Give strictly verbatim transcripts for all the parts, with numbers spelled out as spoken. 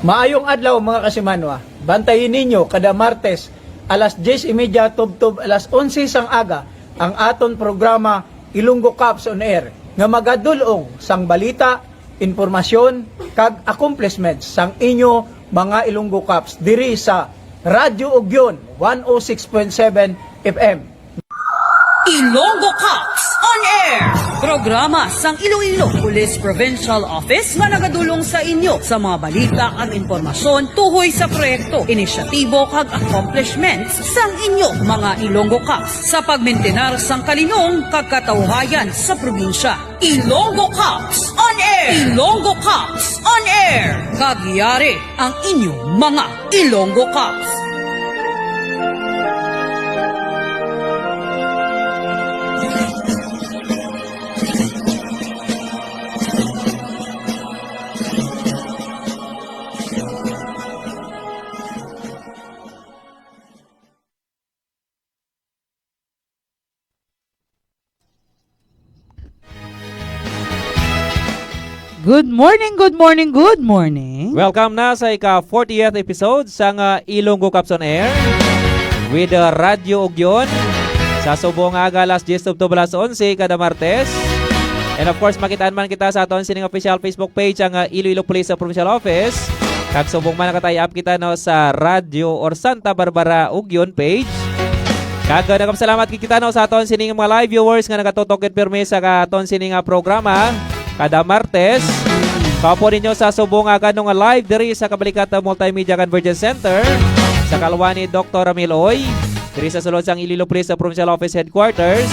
Maayong adlaw, mga kasimanwa. Bantayi ninyo kada Martes alas diyes y media tubtob alas onse sang aga ang aton programa Ilonggo Cops on Air, nga magadul-ong sang balita, impormasyon, kag accomplishments sang inyo mga Ilonggo Cops diri sa Radyo Ugyon one oh six point seven F M. Ilonggo Cops on Air. Programa sang Iloilo Police Provincial Office nga nagadulong sa inyo sa mga balita kag impormasyon tuhoy sa proyekto, inisyatibo kag accomplishments sang inyo mga Ilonggo Cops sa pagmintinar sang kalinong kag katawhayan sa probinsya. Ilonggo Cops on Air. Ilonggo Cops on Air. Kag yari ang inyo mga Ilonggo Cops. Good morning, good morning, good morning. Welcome na sa ika fortieth episode sang, ah, Ilonggo Cops on Air with, ah, Radyo Ugyon. Sa subong nga aga, alas diyes tubtob alas onse kada Martes. And of course, makitaan man kita sa aton sining official Facebook page, ang, ah, Iloilo Police Provincial Office. Kag subong man, naka-tie up kita, no, sa Radyo or Santa Barbara Ugyon page. Kag, uh, nagapasalamat gid kita, no, sa aton sining mga live viewers nga nagatutok gid pirmi sa ka-, aton sining, ah, programa kada Martes. Kaupod ninyo sa subong nga aga, no, nga live diri sa Kabalikat, uh, Multimedia Convergence Center sa kalwa ni Doktor Ramil Oy, diri sa sulod sang Iloilo Police sa Provincial Office Headquarters.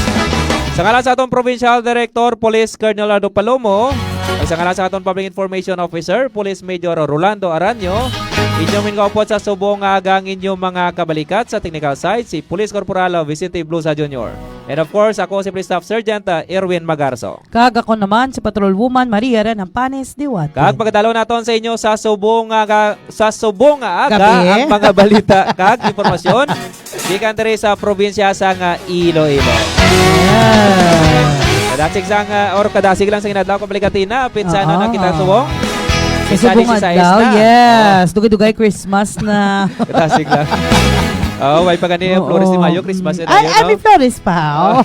Sa ngalan sa aton Provincial Director, Police Colonel Leonardo Palomo, ug sa ngalan sa aton Public Information Officer, Police Major Rolando Aranyo, inyo man kaupod sa subong nga aga ang inyong mga kabalikat, sa technical side, si Police Corporal Vicente Iblosa Junior. And of course, ako si Police Staff Sergeant, uh, Erwin Magarzo. Kag ako naman, si Patrol Woman Maria Ranampanes Diwate. Kag pagkadalo naton sa inyo sa subong nga aga, sa subong nga aga, Gabi. Ang mga balita kag impormasyon gikan diri sa probinsya sang, ah, Iloilo. Yeah. Kadasig sang, ah, or kadasig lang sa inadlaw, Kabalikatina, pinsa na Oo. Nakita subong? Sa Pinsa subong ni si Sais adlaw, na. Yes. Oh. Dugay-dugay Christmas na. Kadasig lang. Oh, may pa gani ang Oo. Flores de Mayo, Christmas na Ay, yun, ay, no? May Flores pa, oh.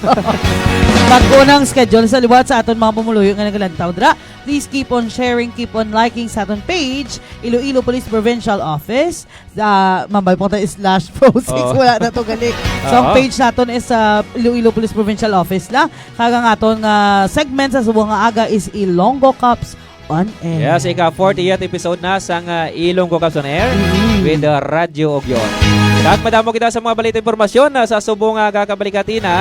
Pag-unang schedule sa liwat sa aton mga pumuluyo nga nagalantaw dra, please keep on sharing, keep on liking sa aton page, Iloilo Police Provincial Office. Sa, mambay po tayo slash pro six, Oo. Wala na to, gali. So, ang Oo. page naton is sa Iloilo Police Provincial Office lang. Kag ang aton nga segment sa subong nga aga is Ilonggo Cops on Air. Yes, ika fortieth episode na sang, ah, Ilonggo Cops on Air Mm. with, ah, Radyo Ugyon. Kag madamo kita sa mga balita impormasyon na sa subong nga aga, Kabalikatina.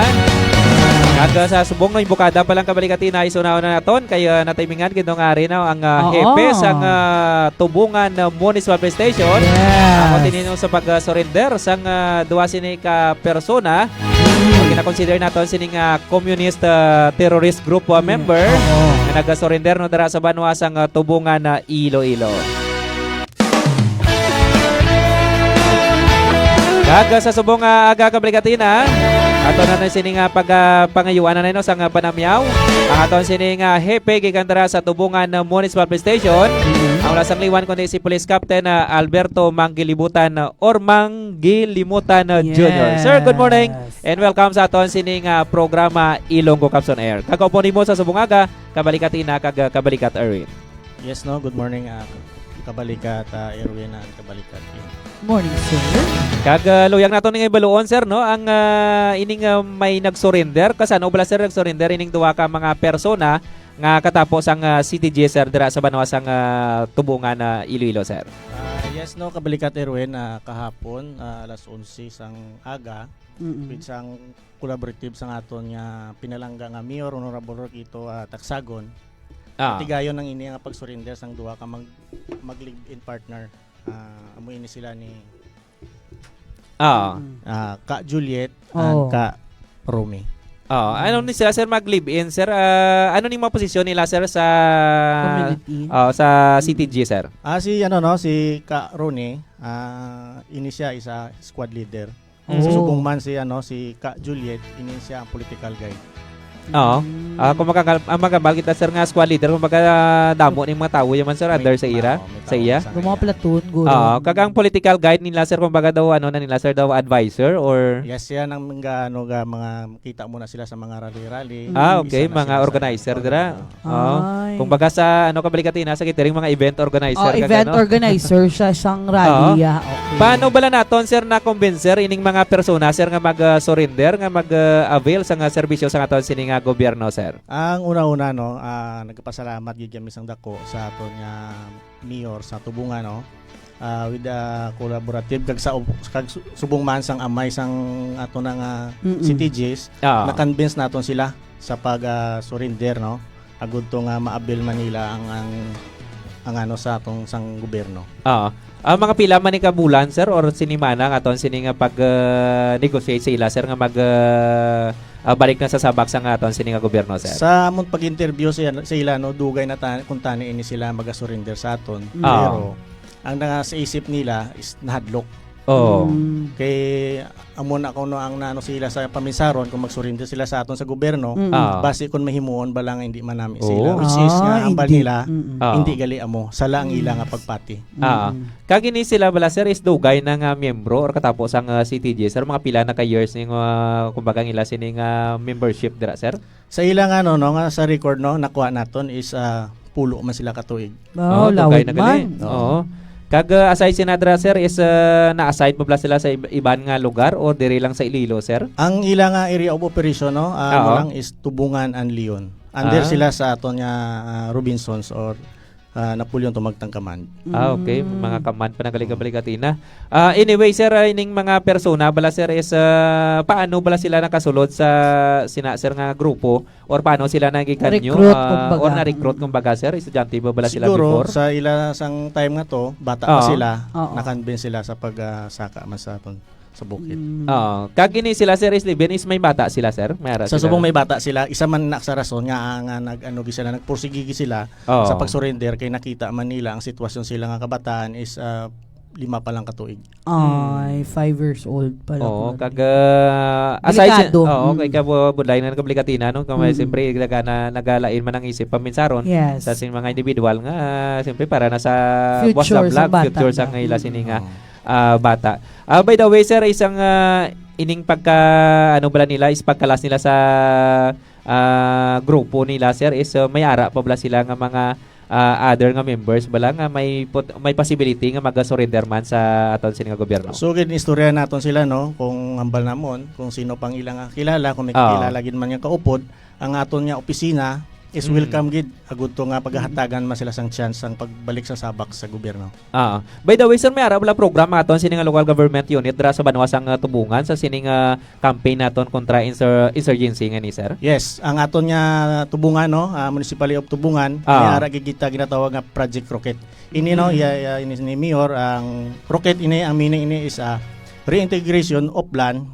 Kag, ah, sa subong nga bukada pa lang, Kabalikatina, isunahon na naton kay, ah, natimingan gid nga ari na ang, ah, Oo. Hepe sang, ah, Tubungan, ah, Municipal Police Station. Yes. Amo tinino sa pag-surrender sang, ah, duha sini ka persona. Mm. Kinakonsider naton sining, ah, communist, ah, terrorist group, ah, Mm. member Oo. nga nagasurrender, no, dira sa banwa sang, ah, Tubungan, ah, Iloilo. Kag, ah, sa subong nga aga, Kabalikatina, ato na na sini nga pag, ah, pangayuan na, no, sa nga panamyaw. Ang aton sini nga hepe gikan dira sa Tubungan, ah, Municipal Police Station. Mm-hmm. Ang wala sang liwan kundi si Police Captain, ah, Alberto Manggilibutan, ah, or Manggilimutan, ah, Yes. Junior. Sir, good morning and welcome sa aton sini nga programa Ilonggo Cops on Air. Kag kaupo nimo sa subong nga aga, Kabalikatina kag, ah, Kabalikat Erwin. Yes, no. Good morning, ah, Kabalikat, ah, Erwin and Kabalikat Ian. Morning, sir. Kag, ah, luyag naton nga ibaluon, sir, no? Ang, ah, ining, ah, may nag-surrender. Kasano bala, sir, nag-surrender ining duha ka mga persona nga katapo sang, ah, C T G, sir, dira sa banwa sang, ah, Tubungan, ah, Iloilo, sir? Ah, yes, no, Kabalikat Erwin, ah, kahapon, ah, alas onse sang aga, Mm-mm. With sang collaborative sang aton nga pinalangga nga Mayor, Honorable Roquito, ah, Tacsagon, Ah. Natigayon ang ini nga pag-surrender sang duha ka mag-, mag-live-in partner. Ah, amo ini sila ni Ah. Mm. Ah, Ka Juliet and Oh. Ka Romy. Ah, ano ni sila, sir, mag-live-in, sir? Ah, ano ning mga posisyon nila, sir, sa Community. Ah, sa C T G, sir? Ah, si, ano, no, si Ka Romy, ah, ini siya isa squad leader. Mm. Sa Oh. subong man si, ano, si Ka Juliet, ini siya ang political guide. Oo. Mm. Ah, kumbaga, ang magambal kita, sir, nga squad leader, kumbaga, damo ning mga tawo yaman, sir, May, under sa ira, oo, may sa tawo iya. sa Yung mga iya. platoon, guro. Oo, kag ang political guide nila, sir, kumbaga daw, ano na nila, sir, daw advisor or Yes, yan ang mga, ano, ga, mga kita mo na sila sa mga rally-rally. Ah, Isa okay, na mga sila sa organizer, mga dira. Oo. Ay. Kumbaga sa, ano, kabalikatina, sa catering, mga event organizer, Oh, kag event ano? organizer siya, siyang rally, Oo. ah, okay. Paano bala naton, sir, na-convince, sir, ining mga persona, sir, nga mag, ah, surrender, nga mag, ah, avail sa nga serbisyo sa aton sini nga gobyerno, sir? Ang una-una, no, ah, nagpasalamat gid kami sang dako sa aton nga mayor sa Tubungan, no, ah, with, ah, collaborative kag sa ub-, kag su-, subong man sang amay sang ato na nga Mm-mm. C T Gs, Ah. na-convince naton sila sa pag, ah, surrender, no, agud to nga maabil man nila ang, ang, ang ano sa atong sang gobyerno. Ah. Ah, mga pila man ni ka bulan, sir, or sinimana nga aton sini nga pag, ah, negotiate sa ila, sir, nga mag, ah, ah, balik na sa sabak sa nga aton sini nga gobyerno, sir? Sa among pag-interview sa, sa ila, no, dugay na ta-, kung tani ini sila mag-surrender sa aton. Mm. Ah. Pero ang nasa isip nila is nahadlok. Oo. Mm. Kay amo na kuno ang naano sila sa paminsaron kung mag-surrender sila sa aton sa gobyerno, Mm. Ah. basi kung mahimuon ba lang hindi man nami sila. Oo. Which is nga Ay, hambal hindi. nila, Mm-mm. Ah. hindi gali amo. Sala ang ila nga Mm. pagpati. Ah. Mm. Kag ini sila bala, sir, is dugay na nga miyembro or katapo sang, ah, C T G, sir? Mga pila na ka years ning, ah, kumbaga, ang ila sini nga membership dira, sir? Sa ila nga, ano, no, nga sa record, no, nakuha naton is, ah, pulo man sila ka tuig. Wow, Oh, dugay lawig na gali. man. Oo. Oo. Kag, ah, aside sina dira, sir, is, ah, na-assign pa bala sila sa ib-, iban nga lugar o diri lang sa Iloilo, sir? Ang ila nga area of operation, no, ah, ano Oo. lang is Tubungan and Leon. Under Ah. sila sa aton nga, ah, Robinsons or ah, Napoleon Tumagtang Command. Ah, okay. Mm. Mga command pa na galing kabalik atin na. Ah, anyway, sir, ah, ining mga persona bala, sir, is, ah, paano bala sila nakasulod sa sina, sir, nga grupo? Or paano sila nagikanyo, Recruit, ah, kumbaga. or na-recruit, Mm. kumbaga, sir? Estudyante ba bala sila Siguro, before? sa ila sang time nga to, bata pa Oo. sila, Oo. na-convince sila sa pag, ah, saka man sa aton sa bukid. Mm. Oo. Kag ini sila, Sir Isliben, is may bata sila, sir? May ara Sa sila? subong may bata sila, isa man na sa rason nga, nga nag-, ano, gi sila, nagpursigi gi sila Oo. sa pag-surrender kay nakita man nila ang sitwasyon sila nga kabataan is, ah, lima pa lang ka tuig. Ay, Mm. five years old pa lang Oo, kuno. kag, ah, aside sa, Delikado. oo, Mm. kay kabudlay na nagkablikatina, no? Kung may, Mm. siyempre, naga-, na-, nagalain man ang isip paminsaron Yes. sa sing mga individual nga, ah, siyempre, para na sa buwas Future sa nga vlog, bata future sa na. nga ila sini nga, Mm. ah, bata. Ah, by the way, sir, isang, ah, ining pagka, ano bala nila, is pagkalas nila sa, ah, grupo nila, sir, is, ah, may ara pa bala sila nga mga, ah, other nga members bala nga may pot-, may possibility nga mag-surrender man sa aton sini nga gobyerno? So, gid, istorya naton sila, no, kung hambal namon, kung sino pang ilang kilala, kung may Oo. kilala gid man nga kaupod, ang aton nga opisina is Mm. welcome gid, agud to nga paghahatagan man sila sang chance ang pagbalik sa sabak sa gobyerno. Ah, by the way, sir, may ara bala programa aton sini nga local government unit dira sa banwa sang, ah, Tubungan sa sini nga campaign naton kontra insur-, insurgency nga ni, sir? Yes, ang aton nga Tubungan, no, ah, Municipality of Tubungan, Ah. may ara gid kita ginatawag nga Project Rocket. Ini, no, Mm. iya, iya, ini ni Mayor, ang Rocket ini, ang meaning ini is, ah, reintegration of land,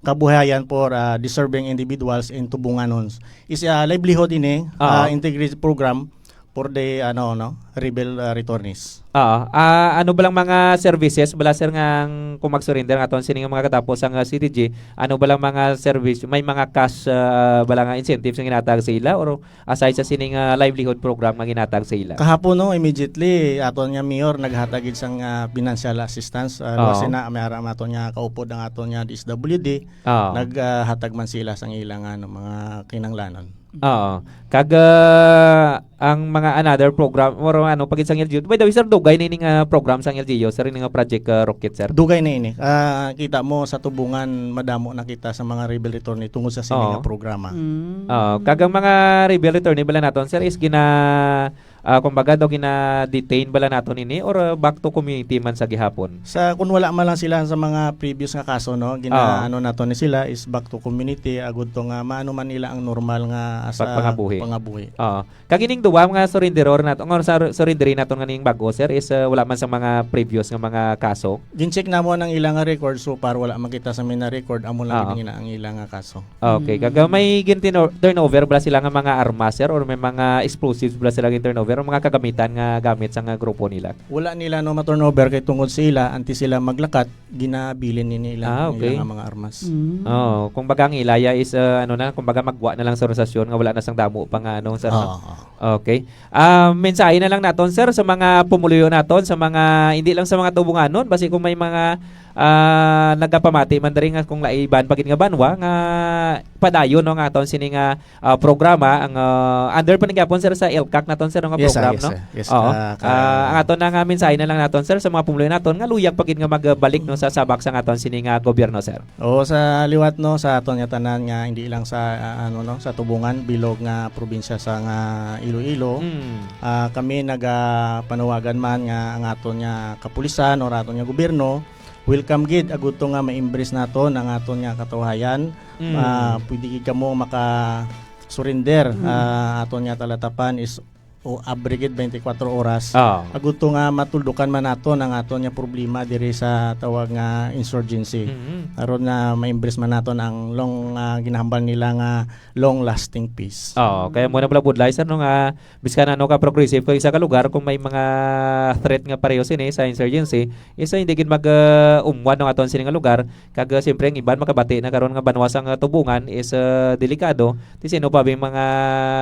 kabuhayan for, ah, deserving individuals in Tubunganons. Is, ah, livelihood ini, Ah. ah, integrated program for the, ano, no, rebel, ah, returnees. Ah, ah, ano ba lang mga services bala, sir, nga ang, kung mag-surrender nga aton sini nga mga katapos ang, ah, C T G, ano ba lang mga service, may mga cash, ah, bala nga incentives nga ginatag sa ila or aside sa sining, ah, livelihood program nga ginatag sa ila? Kahapon, no, immediately, aton nga mayor naghatag gid sang, ah, financial assistance. Ah, Oo. luwas na, may aram aton nga kaupod ang aton nga D S W D. Oo. Naghatag man sila sang ilang, ano, mga kinahanglanon. Oo. Kag, ah, ang mga another program, or ano, pagid sang L G U. By the way, sir, dugay na ini nga program sang L G U, sir, ini nga Project, ah, Rocket, sir? Dugay na ini. Ah, kita mo sa Tubungan, madamo na kita sa mga rebel returnee tungod sa sini Oo. nga programa. Mm. Ah, kag ang mga rebel returnee bala naton, sir, is gina-, ah, kumbaga daw gina-detain bala naton ini or, ah, back to community man sa gihapon? Sa, kung wala man lang sila sa mga previous nga kaso, no, gina-, Ah. ano naton ni sila is back to community, agud to nga maano man nila ang normal nga sa Pagpangabuhi. pangabuhi. Ah. Kag ining duwa nga surrenderer nato, nga sa surrenderer nato nga ning bag-o, sir, is, uh, wala man sa mga previous nga mga kaso? Gin-check namon ang ila nga record, so far wala man kita sa may na-record, amo lang Oo. gid ang ila nga kaso. Okay, Mm. kag may gin-tino-, turnover bala sila nga mga armas, sir, or may mga explosives bala sila gin-turnover, o mga kagamitan nga gamit sa nga grupo nila? Wala nila, no, ma-turnover kay tungod sa ila, antes sila maglakat, ginabilin nini ilang, Ah, okay. ilang mga armas. Mm. Oo, kumbaga ang ilaya is, ah, ano na, kumbaga magwa na lang sa organisasyon nga wala na sang damo pa nga ano, sir, no? Oo, oo. Okay. Ah, mensahe na lang naton, sir, sa mga pumuluyo naton, sa mga, hindi lang sa mga tubunganon, basi kung may mga, ah, nagapamati man diri nga kung laiban pa gid nga banwa nga padayon, no, nga aton sini nga, ah, programa, ang, ah, under pa ni gyapon, sir, sa ELCAC naton, sir, nga Yes, sir. program, Yes, no? sir. Yes, Oo. ah, ka- Ah, ang aton na nga mensahe na lang naton, sir, sa mga pumuluyo naton nga luyag pa gid nga magbalik, no, sa sabak sa aton sini nga gobyerno, sir. Oo, sa liwat, no, sa aton nga tanan nga hindi lang sa, ah, ano, no, sa Tubungan, bilog nga probinsya sa nga Iloilo. Mm. Ah, kami nagapanawagan man nga ang aton nga kapulisan or aton nga gobyerno, welcome gid, agud to nga ma-embrace naton ang aton nga katawhayan. Mm. Ah, pwede gid kamo maka-surrender. Mm. Ah, aton nga talatapan is o abre gid twenty-four oras. Ah. Agud to nga matuldukan man naton ang aton nga problema diri sa tawag nga insurgency. Mhm. Aron na ma-embrace man naton ang long, ah, ginahambal nila nga long-lasting peace. Oo, kaya mo na pala budlay, sir, no, nga biskan ano ka progressive kag isa ka lugar, kung may mga threat nga pareho sini sa insurgency, isa hindi gid mag, ah, umwan ang aton sini nga lugar. Kag, ah, siyempre, ang iban makabati na karon nga banwa sang, ah, Tubungan is, ah, delikado. Ti sino pa bing mga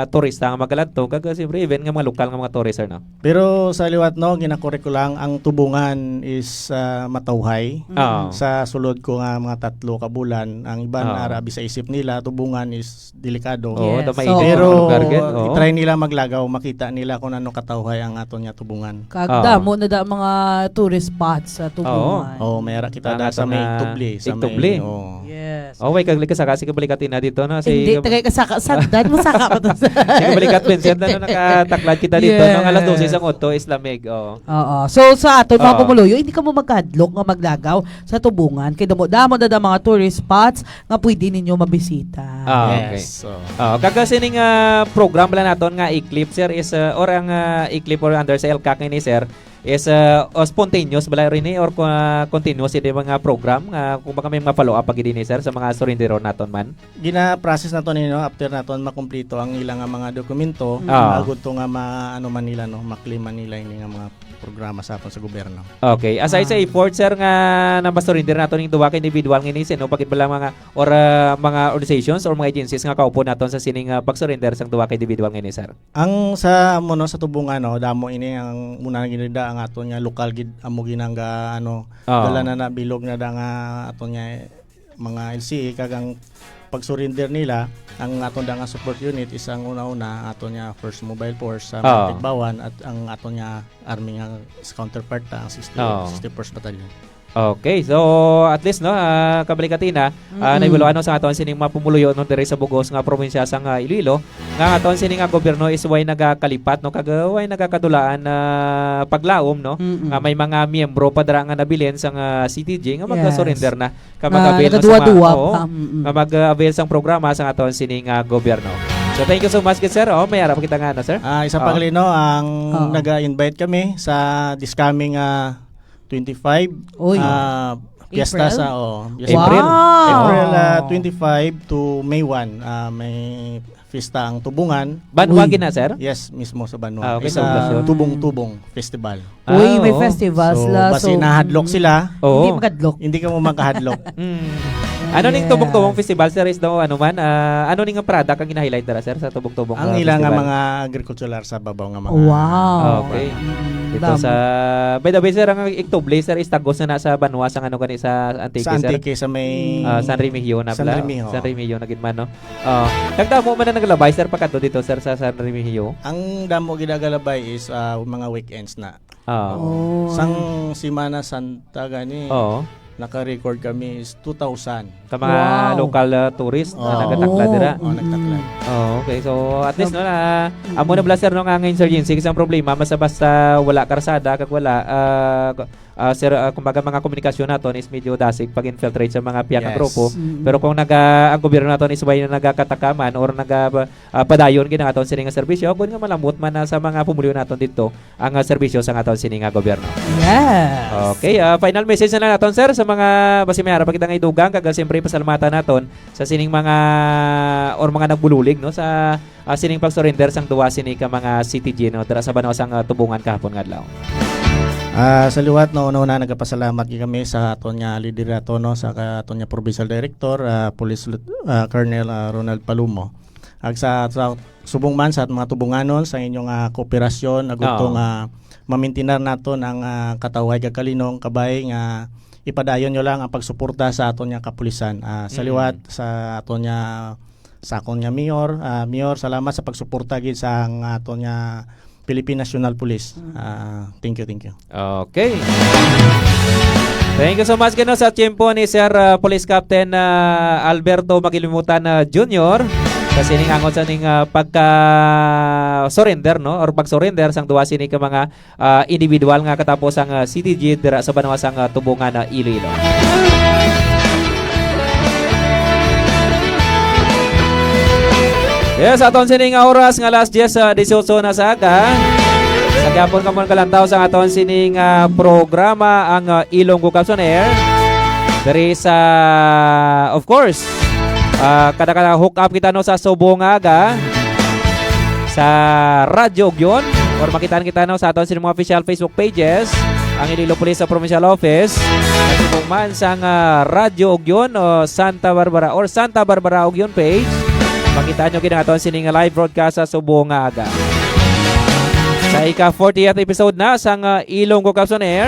turista nga magaladto? Kag, ah, siyempre, even nga mga lokal nga mga tourist, sir, no? Pero sa liwat, no, ginakuri ko lang, ang Tubungan is, ah, matawhay. Mm. Ah. Sa sulod ko nga mga tatlo ka bulan, ang iban Ah. ara abi sa isip nila, Tubungan is delikado. Oo, Yes, ta-, so, mainit Pero ang lugar, gid. Oo. i-try nila maglagaw, makita nila kung ano katawhay ang aton nga Tubungan. Kag Oo. damo na da mga tourist spots sa Oo. Tubungan. Oo, may ara kita Ang da sa aton may nga Igtubli, sa may, Igtubli. oo. Yes. Oh, wait, kag likas ka, sige, balikat na dito, no? Hindi, Sige, tagay ka sa, sagdan mo, saka pa to. Sige, balikat, Vincent, ano, nakataklad kita dito, no? Alas dose Yes. sang udto is lamig, oo. Oo. So, sa aton mga Oo. pumuluyo, hindi ka mo magkahadlok nga maglagaw sa Tubungan. Kay damo-damo na da mga tourist spots nga pwede ninyo mabisita. Ah, okay. Yes, so. Ah, kag sining, ah, program pala naton nga Eclipse, sir, is, ah, or ang, ah, Eclipse or under sa ELCAC ini, sir, is, ah, o spontaneous bala rin, eh, or ko-, ah, continuous ini mga program nga kung baka may mga follow-up pa gid ini, sir, sa mga surrenderon naton man? Gina-process naton ini, no, after naton makumplito ang ilang nga mga dokumento, Ah. agud to nga ma-, ano man nila, no, ma-claim man nila ini nga mga programa sa aton sa gobyerno. Okay. Aside sa Ah. effort, sir, nga napasurrender nato ning duha ka individual nga ini, sino pa gid bala mga, or, ah, mga organizations or mga agencies nga kaupod naton sa sining, ah, pag-surrender sang duha ka individual nga ini, sir? Ang sa amo, no, sa Tubungan, no, damo ini ang muna na gid da ang aton nga lokal gid amo ginang ga, ano, Ah. dala na na bilog na da nga aton nga mga L C A, kag ang pag-surrender nila, ang aton da nga support unit is ang una-una, aton nga First Mobile Force sa Oo. Tigbawan at ang aton nga army nga sa counterpart ta, ang sixty, Oo. sixty-first Battalion. Okay, so at least, no, ah, kabalik atin, ah, Mm-mm. nahibaluan, no, sa aton sining mga pumuluyo, no, diri sa bugos nga probinsya sang, ah, Iloilo, nga ang aton sining nga gobyerno is way nagakalipat, no, kag, ah, way nagakadulaan na paglaom, no, Mm-mm. nga may mga miyembro pa dira nga nabilin sang, ah, C T G nga Yes. mag-surrender na. Ka Na mag-avail na sa mga, nagaduwa-duwa oo, pa, mm-mm. nga mag-avail sang programa sa aton sining, ah, gobyerno. So, thank you so much, good sir. Oh, may ara pa kita nga, ano, sir? Ah, isa pa Oh. gali, no, ang Oo. naga-invite kami sa this coming, ah, twenty-five, Uy. ah, fiesta April? sa, oh, fiesta. April? Wow. April, ah, twenty-five to May one, ah, may fiesta ang Tubungan. Banwa Uy. gina, sir? Yes, mismo sa Banwa. Ah, okay, Sa sa Poblacion. Tubong-Tubong Festival. Uy, Ah, may oo. festivals So, la, basi so, nahadlok mm, sila, Oo. hindi makadlok. Hindi ka mo makahadlok. Mm. Ano ning Yes. Tubong-Tubong Festival, sir, is daw, ano man, ah, ano ning product ang gina-highlight dira, sir, sa Tubong-Tubong, Ang ah, ila nga festival? mga agrikultural sa babaw nga mga Wow. Okay. Mm, Dito damo. sa, by the way, sir, ang Igtubli, sir, is tagos na na sa banwa sang ano gani sa Antique, Sa sir? Antique, sa may Ah, San Remigio na San pala. Remigio. San Remigio na gid man, no? Ah, nagdamo man na naglabay, sir, pagkadto dito, sir, sa San Remigio? Ang damo ginagalabay is, ah, mga weekends na. Ah. Oh. Sang Semana Santa gani, Oo. naka-record kami is two thousand. Sa mga Wow. local, ah, tourist na Oo. nagatakla dira. Oh, nagtakla. Mm. Oh, okay. So, at least, Nag- no, na, amo na Mm. bala, sir, no, nga ang insurgency, isang problema, basta-basta wala karsada, kag wala, ah, k-, ah, sir, ah, kumbaga, mga komunikasyon naton is medyo dasig pag-infiltrate sa mga pihak nga Yes. grupo. Mm. Pero kung naga-, ang gobyerno naton is way na nagakatakaman or naga-, ah, padayon gid ang aton sini nga serbisyo, kun nga malamot man na sa mga pumuluyo naton didto, ang, ah, serbisyo sang aton sini nga gobyerno. Yes. Okay, ah, final message na lang naton, sir, sa mga basi may ara pa kita nga idugang, kag, ah, siyempre pasalamatan naton sa sining mga or mga nagbululig, no, sa, ah, sining pag-surrender sang duha sini ka mga C T G, no, dira sa banwa sang, ah, Tubungan kahapon nga adlaw. Ah, sa liwat, no, una-una, nagapasalamat gid kami sa aton nga liderato, no, sa ka-, aton nga provincial director, ah, Police Lut-, ah, Colonel, ah, Ronald Palumo. Ag sa, sa subong man sa mga tubunganon sa inyong, ah, kooperasyon, ag gusto Oo. nga mamintinar naton ang, ah, katawhay kag kalinong kabay nga ipadayon nyo lang ang pagsuporta sa aton nga kapulisan. Ah, sa Mm. liwat sa aton nga, sa akon nga mayor, ah, mayor, salamat sa pagsuporta gid sa ang aton nga Philippine National Police. Mm. Ah, thank you, thank you. Okay. Thank you so much, gano, sa tiyempo ni Sir, ah, Police Captain, ah, Alberto Magilimutan, ah, Junior, sa sining angon sa ning, ah, pagka-surrender, no? Or pag-surrender sang duha sini ka mga, ah, individual nga katapos ang, ah, C T G dira sa banwa sang, ah, Tubungan, ah, Iloilo. Yes, aton sini nga oras nga alas diyes, ah, disiotso na sa aga. Sa gihapon kamo nagalantaw sa aton sini nga programa, ang, ah, Ilonggo Caps on Air. Diri sa, of course, ah, kada, kada hook up kita, no, sa subong nga aga sa Radyo Ugyon, or makitaan kita, no, sa aton sini mga official Facebook pages, ang Iloilo Police sa Provincial Office, at subong man sang, ah, Radyo Ugyon o Santa Barbara or Santa Barbara Ugyon page. Makita nyo gid ang aton sini nga live broadcast sa subong nga aga. Sa ika fortieth episode na sang, ah, Ilonggo Caps on Air.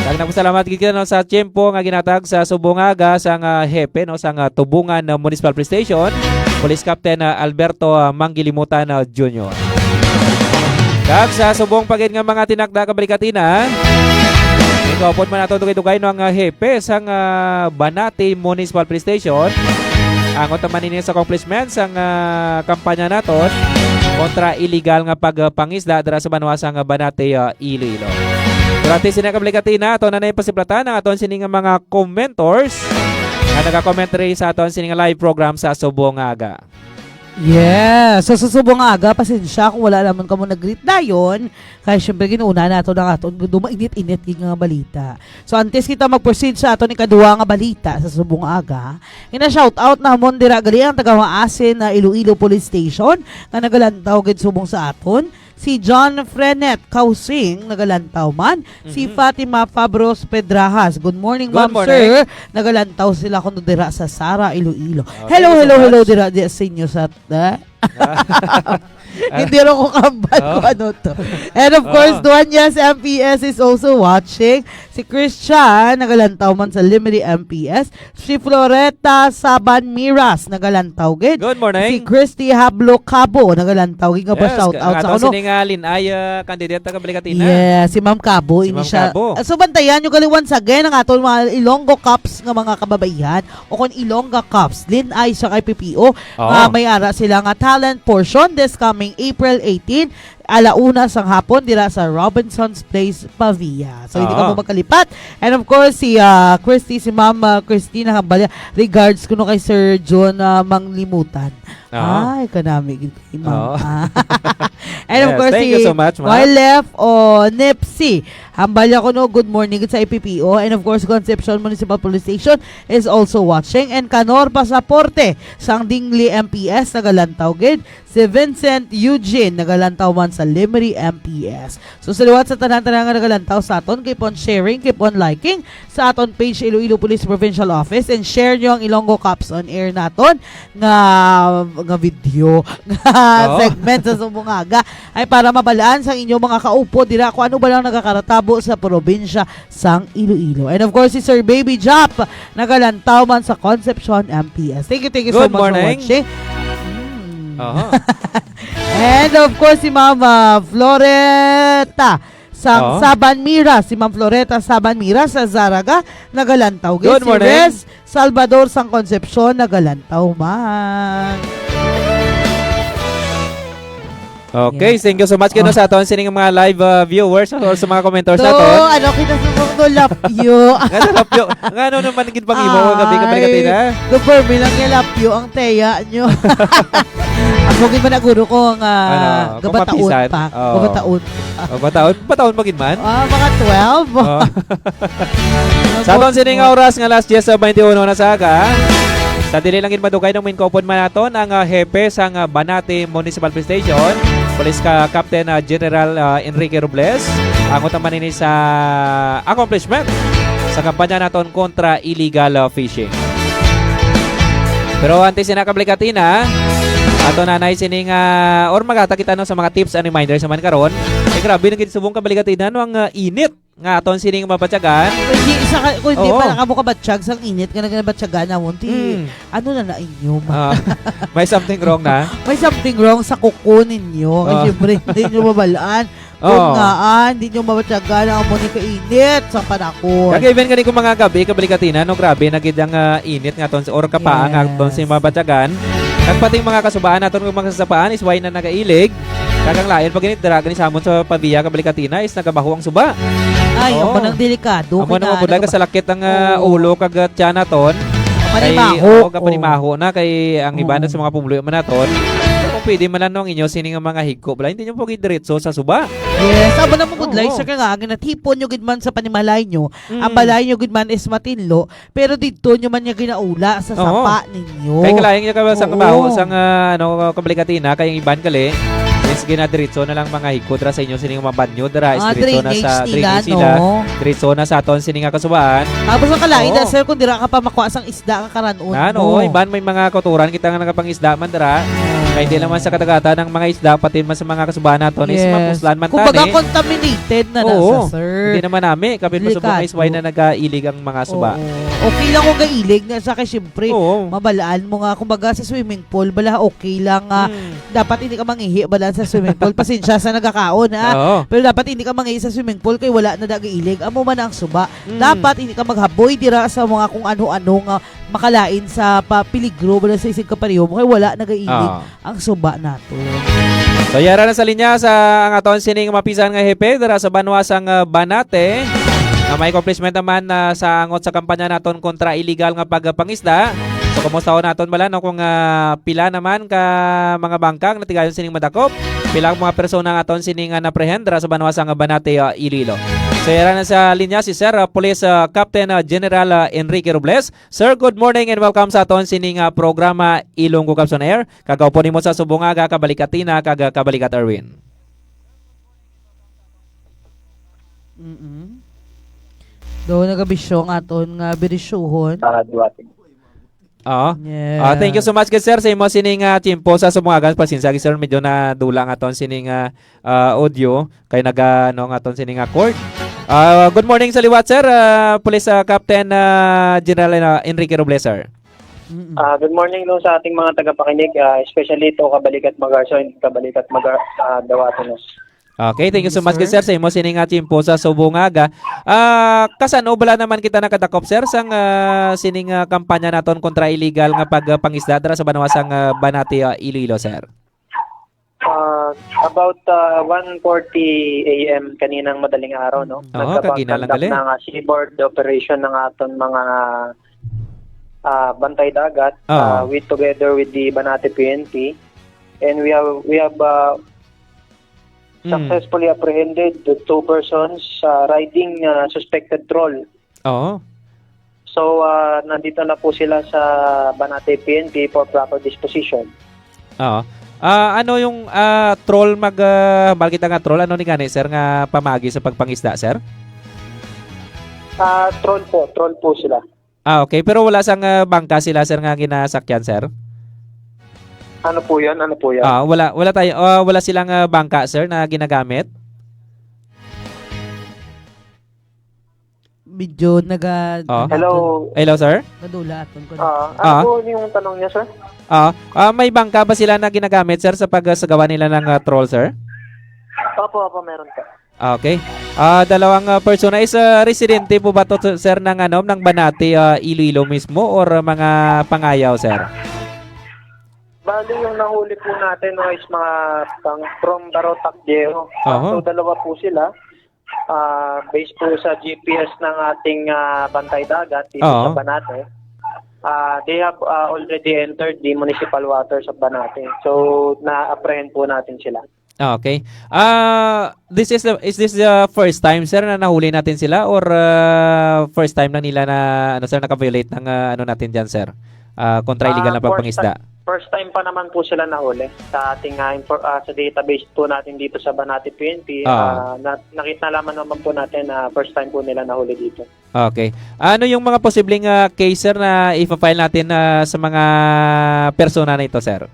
Kag nagpasalamat gid kita, no, sa tiyempo nga ginatag sa subong nga aga sang, ah, hepe, no, sang, ah, Tubungan, ah, Municipal Police Station, Police Captain, ah, Alberto, ah, Manggilimutan, ah, Junior. Kag sa subong pa gid nga mga tinakda kabalikatina, ikaupod man nato dugay-dugay, no, ang, ah, hepe sang, ah, Banati Municipal Police Station. Angot naman ini sa accomplishment sang, ah, kampanya naton kontra illegal nga pagpangisda dira sa banwa sang, ah, Banati, ah, Iloilo. Durante sini nga kabalikatina, ato na na pasiplatan ang aton sini nga mga commentors nga nagakommentary sa aton sini nga live program sa subong nga aga. Yes. So, sa subong nga aga, pasensya kung wala naman kamo nag-greet dayon. Kaya, syempre, ginuuna nato na aton dumainit-init gid nga balita. So, antes kita mag-proceed sa aton ikaduha nga balita sa subong nga aga, ina-shout out namon dira gali ang taga Maasin na Iloilo Police Station nga nagalantaw gid subong sa aton. Si John Frenet Kausing nagalantaw man, si Mhm. Fatima Fabros Pedrajas. Good morning, Good ma'am, morning. sir. Nagalantaw sila kuno dira sa Sara, Iloilo. Oh, Hello, thank you so hello, hello, much. dira, di, sa inyo sa, eh? Ah. Hindi rin ko kambal Oh. kung ano to. And of course, Oh. Duanyas M P S is also watching. Si Christian, nagalantaw man sa Limeri M P S. Si Floreta Saban Miras, nagalantaw gid. Good morning. Si Christy Hablo Cabo, nagalantaw gid. Nga pa Yes, shout ka-, out sa ato kuno. sini nga Linay, ah, candidate taga Balikatina. Yes, si Ma'am Cabo, Si ini Ma'am siya. Cabo. Ah, so, bantayan nyo gali once again ang aton mga Ilonggo Cops nga mga kababaihan o kung Ilongga Cops, Linay sa kay P P O, Oo. nga may ara sila nga talent portion this coming April eighteen, ala una sang hapon dira sa Robinson's Place, Pavia. So, hindi Oo. kamo magkalipat. And of course, si, ah, Christy, si Ma'am, ah, Christina Hambalya, regards kuno kay Sir John, ah, Manglimutan. Oo. Ay, kanami gid kay Ma'am. Oo. Ah. And of Yes, course, thank you si so much, ma'am. Y L F o Nipsey Hambalya kuno, good morning sa I P P O. And of course, Concepcion Municipal Police Station is also watching. And Kanor Pasaporte sang Dingli M P S, nagalantaw gid. Si Vincent Eugene, nagalantaw man sa Limeri M P S. So, sa liwat sa tanan-tanan nga nagalantaw sa aton, keep on sharing, keep on liking sa aton page, Iloilo Police Provincial Office, and share nyo ang Ilonggo Cops on Air naton nga, nga video, nga Oo. segment sa subong nga aga. Ay, para mabalaan sa inyong mga kaupo dira kung ano ba lang nagakaratabo sa probinsya sang Iloilo. And of course, si Sir Baby Jop, nagalantaw man sa Concepcion M P S. Thank you, thank you so Good much for morning. watching. Mm. Aha. And of course, si Mama Floreta sang Oo. Saban Mira. Si Ma'am Floreta Saban Mira sa Zaraga, nagalantaw gid. Good Si morning. Res Salvador sang Concepcion, nagalantaw man. Okay, Yes. thank you so much, kino, Oh. sa aton sining mga live, uh, viewers or sa mga commenters Do, naton. ano kita sa mong lapyo? Nga sa lapyo? Nga ano naman gid pang imo kagabi, Ay, kabalikatina? Super, bilang niya lapyo ang teya nyo. Ako gid man naguro ko nga Ano, gabataon pamapisan? pa. Oo. Gabataon pa. Oh, bataon, bataon pa gid man? Ah, mga twelve. Oh. Sa aton sining oras nga alas diyes sa twenty-one na sa aga, sa dili lang gid madugay nung minkupon man naton ang, ah, hepe sang, ah, Banati Municipal Police Station, Police ka Captain, ah, General, ah, Enrique Robles, angot naman ini sa accomplishment sa kampanya naton kontra illegal, ah, fishing. Pero antes sina kabalikatina, ato na nay sining, ah, or magata kita, no, sa mga tips and reminders naman karon. Eh, grabe na gid subong kabalikatina, no, ang, ah, init nga aton sining mabatyagan. Kung di, sa ka-, kung di Oo. pa na kamo kabatyag sang init nga nagnabatyagan namon, ti, Mm. ano na na inyo, ma-, Ah, may something wrong na? May something wrong sa kuko ninyo. Kay Ah. siyempre, hindi nyo mabalaan. Oo. Kung nga, ah, hindi nyo mabatyagan ang amo ni kainit sa panahon. Kag even gani kung mga gabi, kabalikatina, no, grabe na gid ang, ah, init nga aton, or kapaa nga aton Yes. si mabatyagan. Kag pati mga kasubaan naton nga mga sasapaan is why na nagailig. Kag ang lain pa gani, dira gani sa amon sa Pavia, kabalikatina, is nagabaho ang suba. Ay, Oo. amo nang delikado. Amo Kay naman nga, budlay, ano ka ba? Kasalakit ang, ah, Oo. ulo kag, ah, tiyan naton. Kapanimaho. Kay, oo, Oo. kapanimaho na kay ang iba na Oo. sa mga pumuluyo man naton. Pero kung pwede man lang, no, ang inyo sini nga mga higko, bala, hindi nyo po diretso sa suba. Yes, amo na mo, budlay, Oo. sir, kay nga, ang ginatipon nyo gid man sa panimalay nyo, ang Mm. balay nyo gid man is matinlo, pero didto nyo man niya ginaula sa Oo. sapa ninyo. Kay kalain niya ka ba sang Oo. baho, sang, ah, ano, kabalikatina, kay ang iban gali, is ginadiretso na lang mga higko dira sa inyo, sining mga banyo dira, is Ah, diretso na drainage sa nila, drainage nila. no? Diretso na sa aton, sining nga kasubaan. Tapos ang kalain Oo. na, sir, kung dira ka pa makuha sang isda nga karan-on Na, no, mo. Iban may mga kauturan kita nga nagapangisda man dira. Oo. Kay di naman sa kadagatan ang mga isda, pati man sa mga kasubaan naton, is Yes. mapuslan man Kumbaga, tani. contaminated na na Oo. sa, sir. Hindi naman nami, kapin pa subong Delikado. is why na nagailig ang mga suba. Oo. Okay lang kung gailig na sa kay siyempre, Oo. mabalaan mo nga, kumbaga sa swimming pool, bala okay lang nga, Mm. dapat hindi ka mangihi, bala sa swimming pool. Pasensya sa nagakaon, ha? Oo. Pero dapat hindi ka mangihi sa swimming pool kay wala na nagailig. Amo man ang suba. Mm. Dapat hindi ka maghaboy dira sa mga kung ano-ano nga makalain sa pa-, peligro, bala sa isig ka pareho mo kay wala nagailig. Ah. ang suba naton. So, yara na sa linya sa ang aton sining mapisan nga hepe dira sa banwa sang, ah, Banate, nga may accomplishment naman, ah, sa angot sa kampanya naton kontra illegal nga pagpangisda. So, kumusta naton bala, no, kung, ah, pila naman ka mga bangka ang natigayon sining madakop? Pila ang mga persona ang aton sining, ah, naprehend dira sa banwa sang Banate, ah, Iloilo? So, yara na sa linya si Sir, ah, Police, ah, Captain, ah, General, ah, Enrique Robles. Sir, good morning and welcome sa aton sining, ah, programa Ilonggo Caps on Air. Kag kaupo nimo sa subong nga aga, kabalik Athena, kag, ah, kabalik Erwin. Mm-mm. Do, nagabisyo nga aton nga birisyohon. Ah, duwati. Oo. Yes. Ah, thank you so much, good sir, sa imo sining, ah, tiyempo sa subong nga aga. Pasensya, good sir, medyo nadula nga aton sining, ah, ah, audio kay naga, ano, nga aton sining, ah, cord. Ah, good morning sa liwat, sir. Ah, Police, ah, Captain, ah, General, ah, Enrique Robles, sir. Mm-mm. Ah, good morning, no, sa ating mga tagapakinig, ah, especially to Kabalikat Magarso and Kabalikat Magar-, ah, Dawati, no. Okay, thank you so Yes, much, sir. sir, sa imo sining, ah, tiyempo sa subong nga aga. Ah, kasano bala naman kita nakadakop, sir, sang, ah, sining, ah, kampanya naton kontra illegal nga pagpangisda dira sa banwa sang, ah, Banate, ah, Iloilo, sir? Ah, about, ah, one forty A M kaninang madaling araw, no? Oo, Nagkabang-, kagina lang conduct gali. ng, ah, seaboard operation ng aton mga, ah, bantay dagat, Oo. ah, with, together with the Banate P N P. And we have, we have, ah, Mm. successfully apprehended the two persons, ah, riding, ah, suspected troll. Oo. So, ah, nandito na po sila sa Banate P N P for proper disposition. Oo. Ah, ano yung, ah, troll mag, ah, hambal kita nga troll? Ano ni gani, sir, nga pamaagi sa pagpangisda, sir? Ah, troll po. Troll po sila. Ah, okay. Pero wala sang, ah, bangka sila, sir, nga ginasakyan, sir? Ano po yan? Ano po yan? Ah, wala, wala tayo, ah, wala silang, ah, bangka, sir, na ginagamit? Medyo naga-, Oh. ano Hello. to? Hello, sir? Nadula aton ko. Ah, ano Ah. po yung tanong niya, sir? Ah, ah, may bangka ba sila na ginagamit, sir, sa pagsagawa nila ng, ah, troll, sir? Opo, opo, meron po. Ah, okay. Ah, dalawang, ah, persona is, ah, residente po ba to, sir, ng, ano, ng Banate, ah, Iloilo mismo or mga pangayaw, sir? Bali, yung nahuli po natin, no, is mga pang, from Barotac, Viejo. Oho. So, dalawa po sila. Ah, based po sa G P S ng ating, ah, Bantay Dagat dito Oo. sa Banate, ah, they have, ah, already entered the municipal waters of Banate. So, na-apprehend po natin sila. Ah, okay. Ah, this is the, is this the first time, sir, na nahuli natin sila or, ah, first time lang nila na, ano, sir, naka-violate ng, ah, ano natin diyan, sir? Ah, kontra illegal Ah, na first pagpangisda? ti-, First time pa naman po sila nahuli sa ating, ah, infor-, ah, sa database po natin dito sa Banate P N P. Ah. Ah, na-, nakita lamang naman po natin na first time po nila nahuli dito. Okay. Ano yung mga posibleng, ah, case, sir, na ipa-file natin, ah, sa mga persona na ito, sir?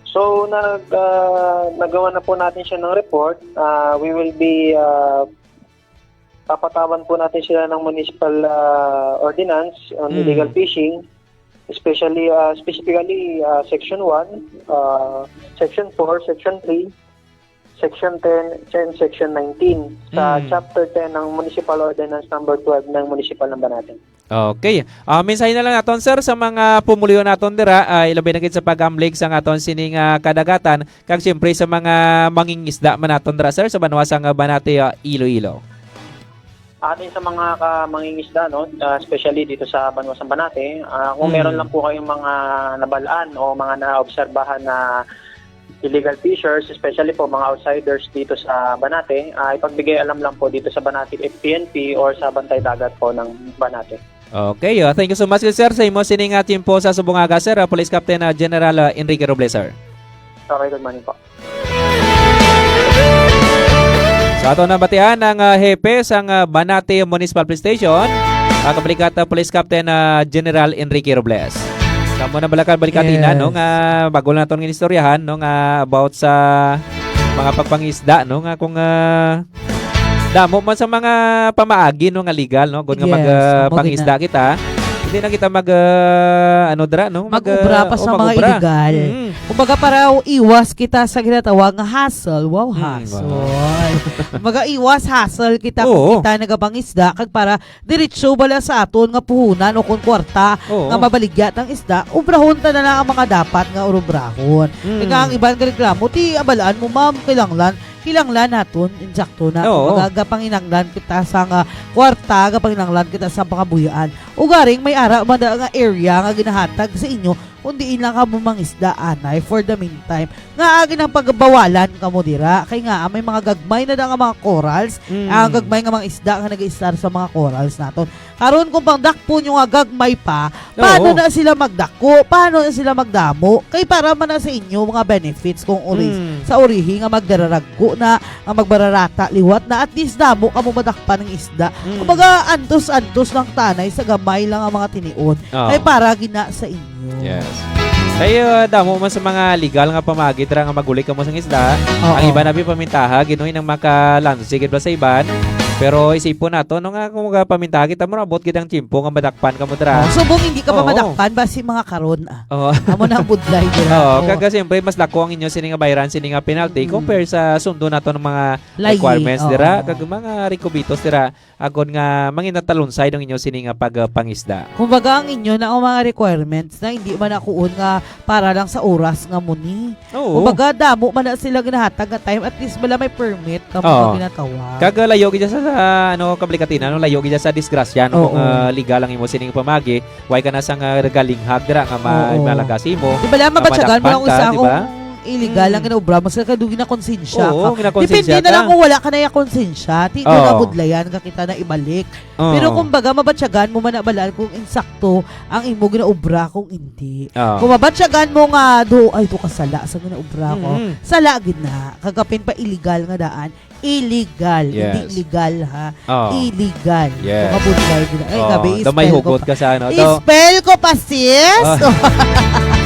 So, nag-, ah, nagawa na po natin siya ng report. Ah, we will be, ah, papatawan po natin sila ng municipal, ah, ordinance on Hmm. illegal fishing, especially, ah, specifically, ah, Section one, ah, Section four, Section three, Section ten, and Section nineteen sa Hmm. Chapter ten ng Municipal Ordinance Number twelve ng Municipal ng Banate. Okay. Ah, mensahe na lang naton, sir, sa mga pumuluyo naton dira, ah, ilabi na gid sa pag-amlig sa aton sining, ah, kadagatan, kag siyempre sa mga mangingisda man naton dira, sir, sa banwa sang, ah, Banate, ah, Iloilo. Atin sa mga ka-, mangingisda, no, ah, especially dito sa banwa sang Banate, ah, kung Hmm. meron lang po kayong mga nabalaan o mga naobserbahan na illegal fishers, especially po mga outsiders dito sa Banate, ah, ipagbigay alam lang po dito sa Banate P N P or sa Bantay Dagat po ng Banate. Okay, ah, thank you so much, sir, sa imo sining, ah, tiyempo sa subong nga aga, sir, ah, Police Captain, ah, General, ah, Enrique Robles, sir. Okay, good morning po. Sa aton nabatian ang, ah, hepe sang, ah, Banate Municipal Police Station, ang kablikat, ah, Police Captain, ah, General Enrique Robles. Sa mo na balakan balikan ina, no, Yes. nga bago lang naton nga inistoryahan, no, nga about sa mga pagpangisda, no, nga kung, ah, damo man sa mga pamaagi, no, nga legal, no, gud nga Yes, mag, ah, amo gid pangisda na. kita. Hindi na kita mag, ah, ano dira, no, mag, Mag-obra ah, pa o sa mga mag-obra. illegal. Mm. Kumbaga, para iwas kita sa ginatawag nga hassle. Wow, Hmm, hassle. Wow. Kumbaga, iwas hassle kita kung Oo. kita nagapangisda, kag para diretso bala sa aton nga puhunan o kung kwarta Oo. nga mabaligya tang isda, obrahon ta na lang ang mga dapat nga urobrahon. Hmm. Kaya nga ang iban nga reklamo, ti abalaan mo, ma'am, kinahanglan, kinahanglan naton, insakto na. Oo. Kumbaga, gapanginahanglan kita sa nga kwarta, gapanginahanglan kita sa pangabuhian. Ugaring may ara man da nga area nga ginahatag sa inyo, kung diin lang kamo mangisda, anay, for the meantime. Nga agi nang pagbawalan kamo dira. Kay nga, may mga gagmay na da nga mga corals. Mm. Ang gagmay nga mga isda nga nag-iistar sa mga corals naton. Karon, kung pangdakpo nyo nga gagmay pa, paano Oo. na sila magdako? Paano na sila magdamo? Kay para man na sa inyo mga benefits kung uri, Mm. sa urihi nga magdararagko na, nga magbararata liwat na, at least damo kamo madakpan ng isda. Mm. Kumbaga, antos-antos lang tanay sa gamay lang ang mga tinion. Oo. Kay para gina sa inyo. Yes. Kay, uh, damo man sa mga legal nga pamaagi dira nga maguli kamo sang isda. Oo. Ang iba na bi pamintaha, ginuhi nang makalansi gid ba sa iban. Pero isipon nato, no, nga kung magapamintaha kita, murabot gid ang tiyempo nga madakpan kamo dira. Oh, subong hindi ka pa Oo. madakpan, basi mga karon, ah. Oo. Amo na ang budlay dira. Oo, Oo. kag siyempre, mas dako ang inyo sini nga bayran, sini nga penalty, Mm. compare sa sundo nato ng mga Layi, requirements oo. dira, kag mga requisitos dira. Agod nga manginatalonsay ang inyo sini nga pagpangisda. Kumbaga, ang inyo na ang mga requirements na hindi man nakuon nga para lang sa oras nga muni. Oo. Kumbaga, damo man na sila ginahatag nga time, at least bala may permit ka Oo. mga ginatawag. Kag, uh, layo gid sa, sa, ano, kabalikatin, ano, layo gid sa disgrasya, no, Oo. kung, uh, legal ang imo sining pamagi, way ka na sang, uh, galinghag dira nga ma-, Oo. malagas imo, Di bala, nga mabatyagan mo madakpan ang ka, isa di ba? kung illegal Mm. ang ginaobra mo, sa kadugay na konsensya Oo, ka. ginakonsensya Depende na ka. lang kung wala ka na yung konsensya. Ti, doon Oo. na budlayan ka kita na ibalik. Oo. Pero kumbaga, mabatyagan mo man na balaan kung insakto ang imo ginaobra kung hindi. Oo. Kung mabatyagan mo nga, do, "Ay, do kasala sa ginaobra ko." Mm-mm. Sala gid na. Kagapin pa illegal nga daan. Illegal. Hindi Yes. legal, ha? Oo. Illegal. Yes. Mga budlay gid. Ay, Oo. gabi, Daw may i-spell ko hugot pa. ka sa ano, daw. I-spell ko pa, sis. Oh.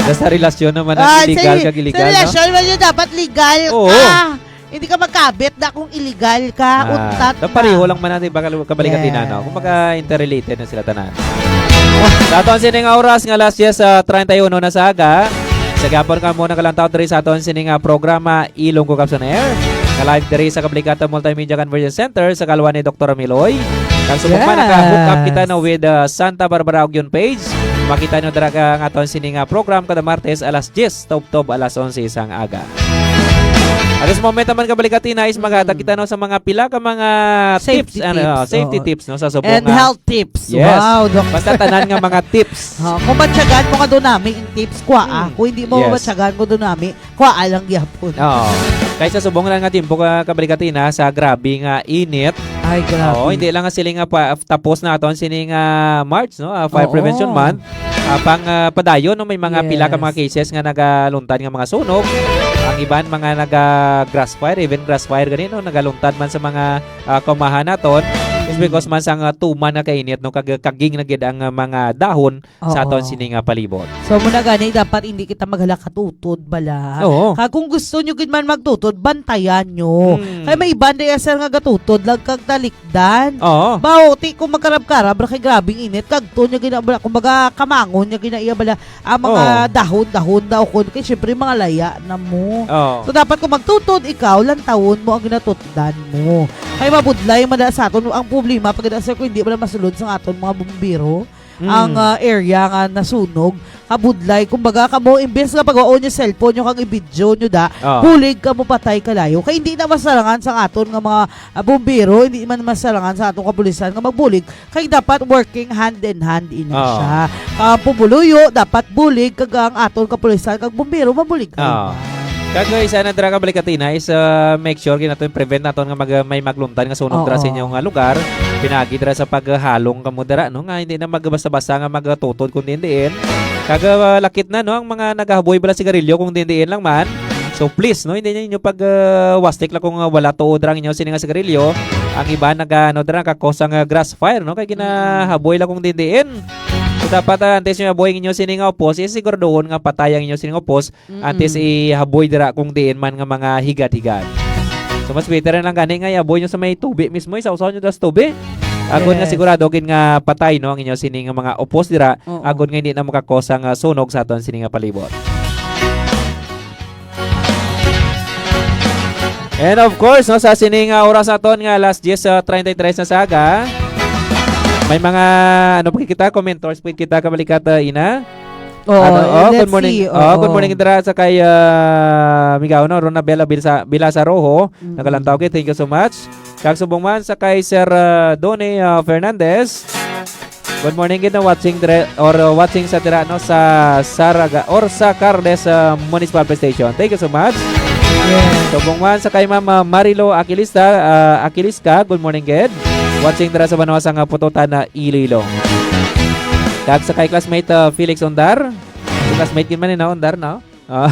Basta relasyon naman ang Ah, illegal sa, kag sa illegal, no? relasyon man yun, dapat legal Oo. ka. Hindi ka magkabit na kung illegal ka, Ah, untat na na. pareho lang man natin, baka kabalikatin na, no? Yes. Kumbaga, interrelated na sila tanan. Sa aton sining oras nga alas diyes, ah, treinta y uno na sa aga, sa gihapon kamo nakalantaw diri sa aton sining, ah, programa, Ilonggo Caption Air. Nga live diri sa Kabalikatan Multimedia Conversion Center sa kalwa ni Doktor Miloy. Kag subong man, Yes. naka-hook up kita na with, ah, Santa Barbara Ugyon page. Makita nyo dira ka ang aton sining, ah, program kada Martes alas diyes, tubtob alas onse sang aga. At this moment naman, kabalikatin na is maghatag Mm. kita, no, sa mga pila ka mga Safety tips, ano, tips, safety oo. tips, no, sa subong And nga health tips. Yes. Wow, Doc. Basta tanan nga mga tips. Oh, kung batyagan mo nga doon nami yung tips, kwa, ah. Mm. Kung hindi mo Yes. batyagan mo doon nami, kwa lang gyapon. Oo. Kaysa subong lang nga timpo ka, kabalikatin na sa grabe nga init. Ay, grabe. Oo, hindi lang nga sila nga pa, tapos na aton sini nga March, no? Ah, Fire Oo. Prevention Month. Ah, pang, ah, padayon, no? May mga pila ka mga Yes. cases nga nagaluntad nga mga sunog. Ang iban, mga naga-grass fire, even grass fire gani, no? Nagaluntad man sa mga, ah, kaumahan naton. It's Mm. because man sa nga tuman nga kainit, no? Kag-, kaging na gid ang, ah, mga dahon sa Oo. aton sini nga palibot. So, muna gani, dapat hindi kita maghala katutod bala. Oo. Kag kung gusto nyo gid man magtutod, bantayan nyo. Mm. Kay may iban diay, sir, nga gatutod lang kag talikdan. Oo. Bauti kung magkarab-karab ra kay grabing init, kag to niya gina-, bala, kumbaga, kamangon niya gina-, iya bala, ang mga Oo. dahon-dahon daw kun, kay syempre, mga laya na mo. Oo. So, dapat kung magtutod ikaw, lantawon mo ang ginatutdan mo. Kay mabudlay man na sa aton ang problema, pag sir, kung hindi man masulod sa aton mga bumbero, Mm. ang, ah, area nga nasunog, kabudlay. Kumbaga, kamo, imbes nga pagwaon yung cellphone nyo kag i-video nyo da, Ah. bulig kamo patay kalayo. Kay hindi na masarangan sa aton nga mga, ah, bumbero, hindi man masarangan sa atong kapulisan nga magbulig. Kay dapat working hand in hand ina Ah. siya. Ang pumuluyo, dapat bulig, kag ang aton kapulisan kag bumbero, mabulig. Ah. Kag isa na dira ka balik, Katina, is, ah, make sure gid naton prevent naton nga mag-, may magluntad nga sunog dira sa Oo. inyong, ah, lugar. Pinagi dira sa paghalong kamo dira, no, nga hindi na magbasta-basta nga magtutod kung diin-diin. Kag, ah, lakit na, no, ang mga nagahaboy bala sigarilyo kung diin-diin lang man. So please, no, hindi ninyo pag, ah, wastik lang kung, ah, wala tuod ra ang inyo sini nga sigarilyo. Ang iba naga, ano, dira, nagakos ang, ah, grass fire, no, kay ginahaboy lang kung diin-diin. So dapat, ah, antes nyo haboy ang inyo sini nga upos, is siguraduhon nga patay ang inyo sini nga upos. Mm-mm. Antes ihaboy dira kung diin man nga mga higad-higad. So, mas better na lang gani nga ihaboy nyo sa may tubi mismo, isawsaw nyo das tubi. Agon nga Yes. sigurado gid nga patay, no, ang inyo sini nga mga upos dira, Oo. agon nga hindi na makakos ang, ah, sunog sa aton sini nga palibot. And of course, no, sa sini nga oras naton nga alas diyes, ah, treinta y tres na sa aga, may mga, ano pa kita, commenters pa kita, kabalikat, ah, ina? Oo, Ano? Oh, let's good morning. see. Oh, good Oo. morning dira sa kay, ah, Migao, no? Ronabella Bilsa-, Bilasa Rojo. Mm-mm. Nagalantaw gid. Thank you so much. Kag subong man sa kay Sir, ah, Donny, ah, Fernandez. Good morning gid, no? Watching dre-, or, uh, watching sa dira, no, sa Saraga or sa Carles, ah, Municipal Police Station. Thank you so much. Yes. Subong man sa kay Ma'am, ah, Marilo Aquilista, ah, Aquilista. Good morning gid. Watching dira sa banwa sa nga Pututan na Iloilo. Kag sa kay classmate, ah, Felix Ondar. Si classmate gid man ni na Ondar, no? Ah.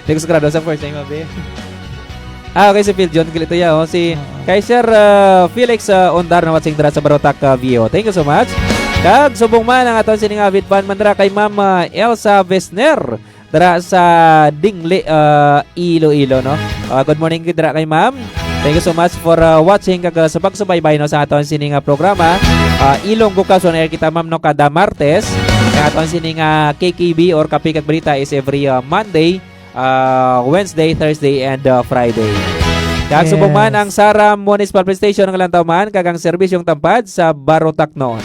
Di ko sigurado sa first name, abi. Ah, okay, si Phil John Glitoya, oh. Si Oo. kay Sir, ah, Felix, ah, Ondar na watching dira sa Barotac, ah, Viejo. Thank you so much. Kag subong man ang aton sining avid fan man dira kay Ma'am, ah, Elsa Vesner dira sa Dingli, ah, Iloilo, no? Ah, good morning gid dira kay Ma'am. Thank you so much for, ah, watching kag, ah, sa pagsubaybay, no, sa aton sini nga programa. Ah, Ilonggo Kals on Air kita, ma'am, no, kada Martes. Ang aton sini nga K K B or Kape kag Balita is every, ah, Monday, ah, Wednesday, Thursday, and, ah, Friday. Kag subong man Yes. ang Sara Municipal Police Station nga lantaw man kag ang serbisyong tampad sa Barotacnon.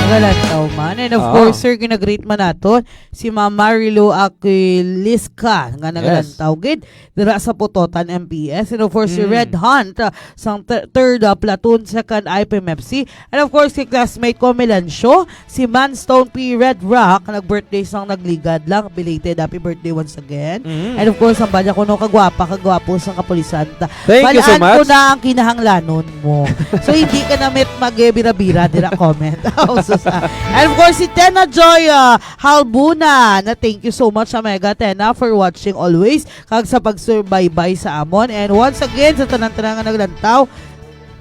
Nga lantaw man. And of Ah. course, sir, ginagreet man naton si Ma'am Marilo Aquiliska nga Yes. nagalantaw gid dira sa Pototan M P S. And of course, si Mm. Red Hunt, uh, sang thir-, third, uh, Platoon, second I P M F C. And of course, si classmate ko, Melancio, si Manstone P Red Rock, nag-birthday sang nagligad lang. Belated happy birthday once again. Mm. And of course, ang bala ko, no, kagwapa, kagwapo sang kapulisan. Ta-, Thank you so balaan ko much. na ang kinahanglanon mo. So, hindi ka na met mag-, eh, bira-bira, dira comment. Oh, so sa-, and of course, si Tena Joy, uh, Halbuna, na thank you so much sa Mega Tena for watching always. Kag sa pagsubaybay sa amon. And once again, sa tanan-tanan nga naglantaw,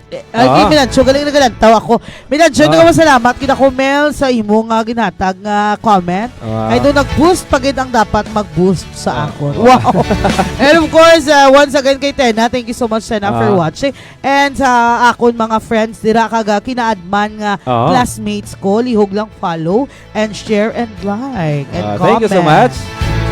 eh, ay, Ah. Milancho, galing naglantaw ako. Milancho, Ah. nagpasalamat kita ko, Mel, sa imo nga ginhatag nga comment. Ah. Ay, doon nag-boost pa gid ang dapat mag-boost sa Ah. akon. Wow. And of course, uh, once again kay Tena, thank you so much, Tena, for Ah. watching. And sa akon mga friends dira, kag, uh, kinaadman nga Ah. classmates ko, lihog lang follow and share and like and Ah, comment. thank you so much.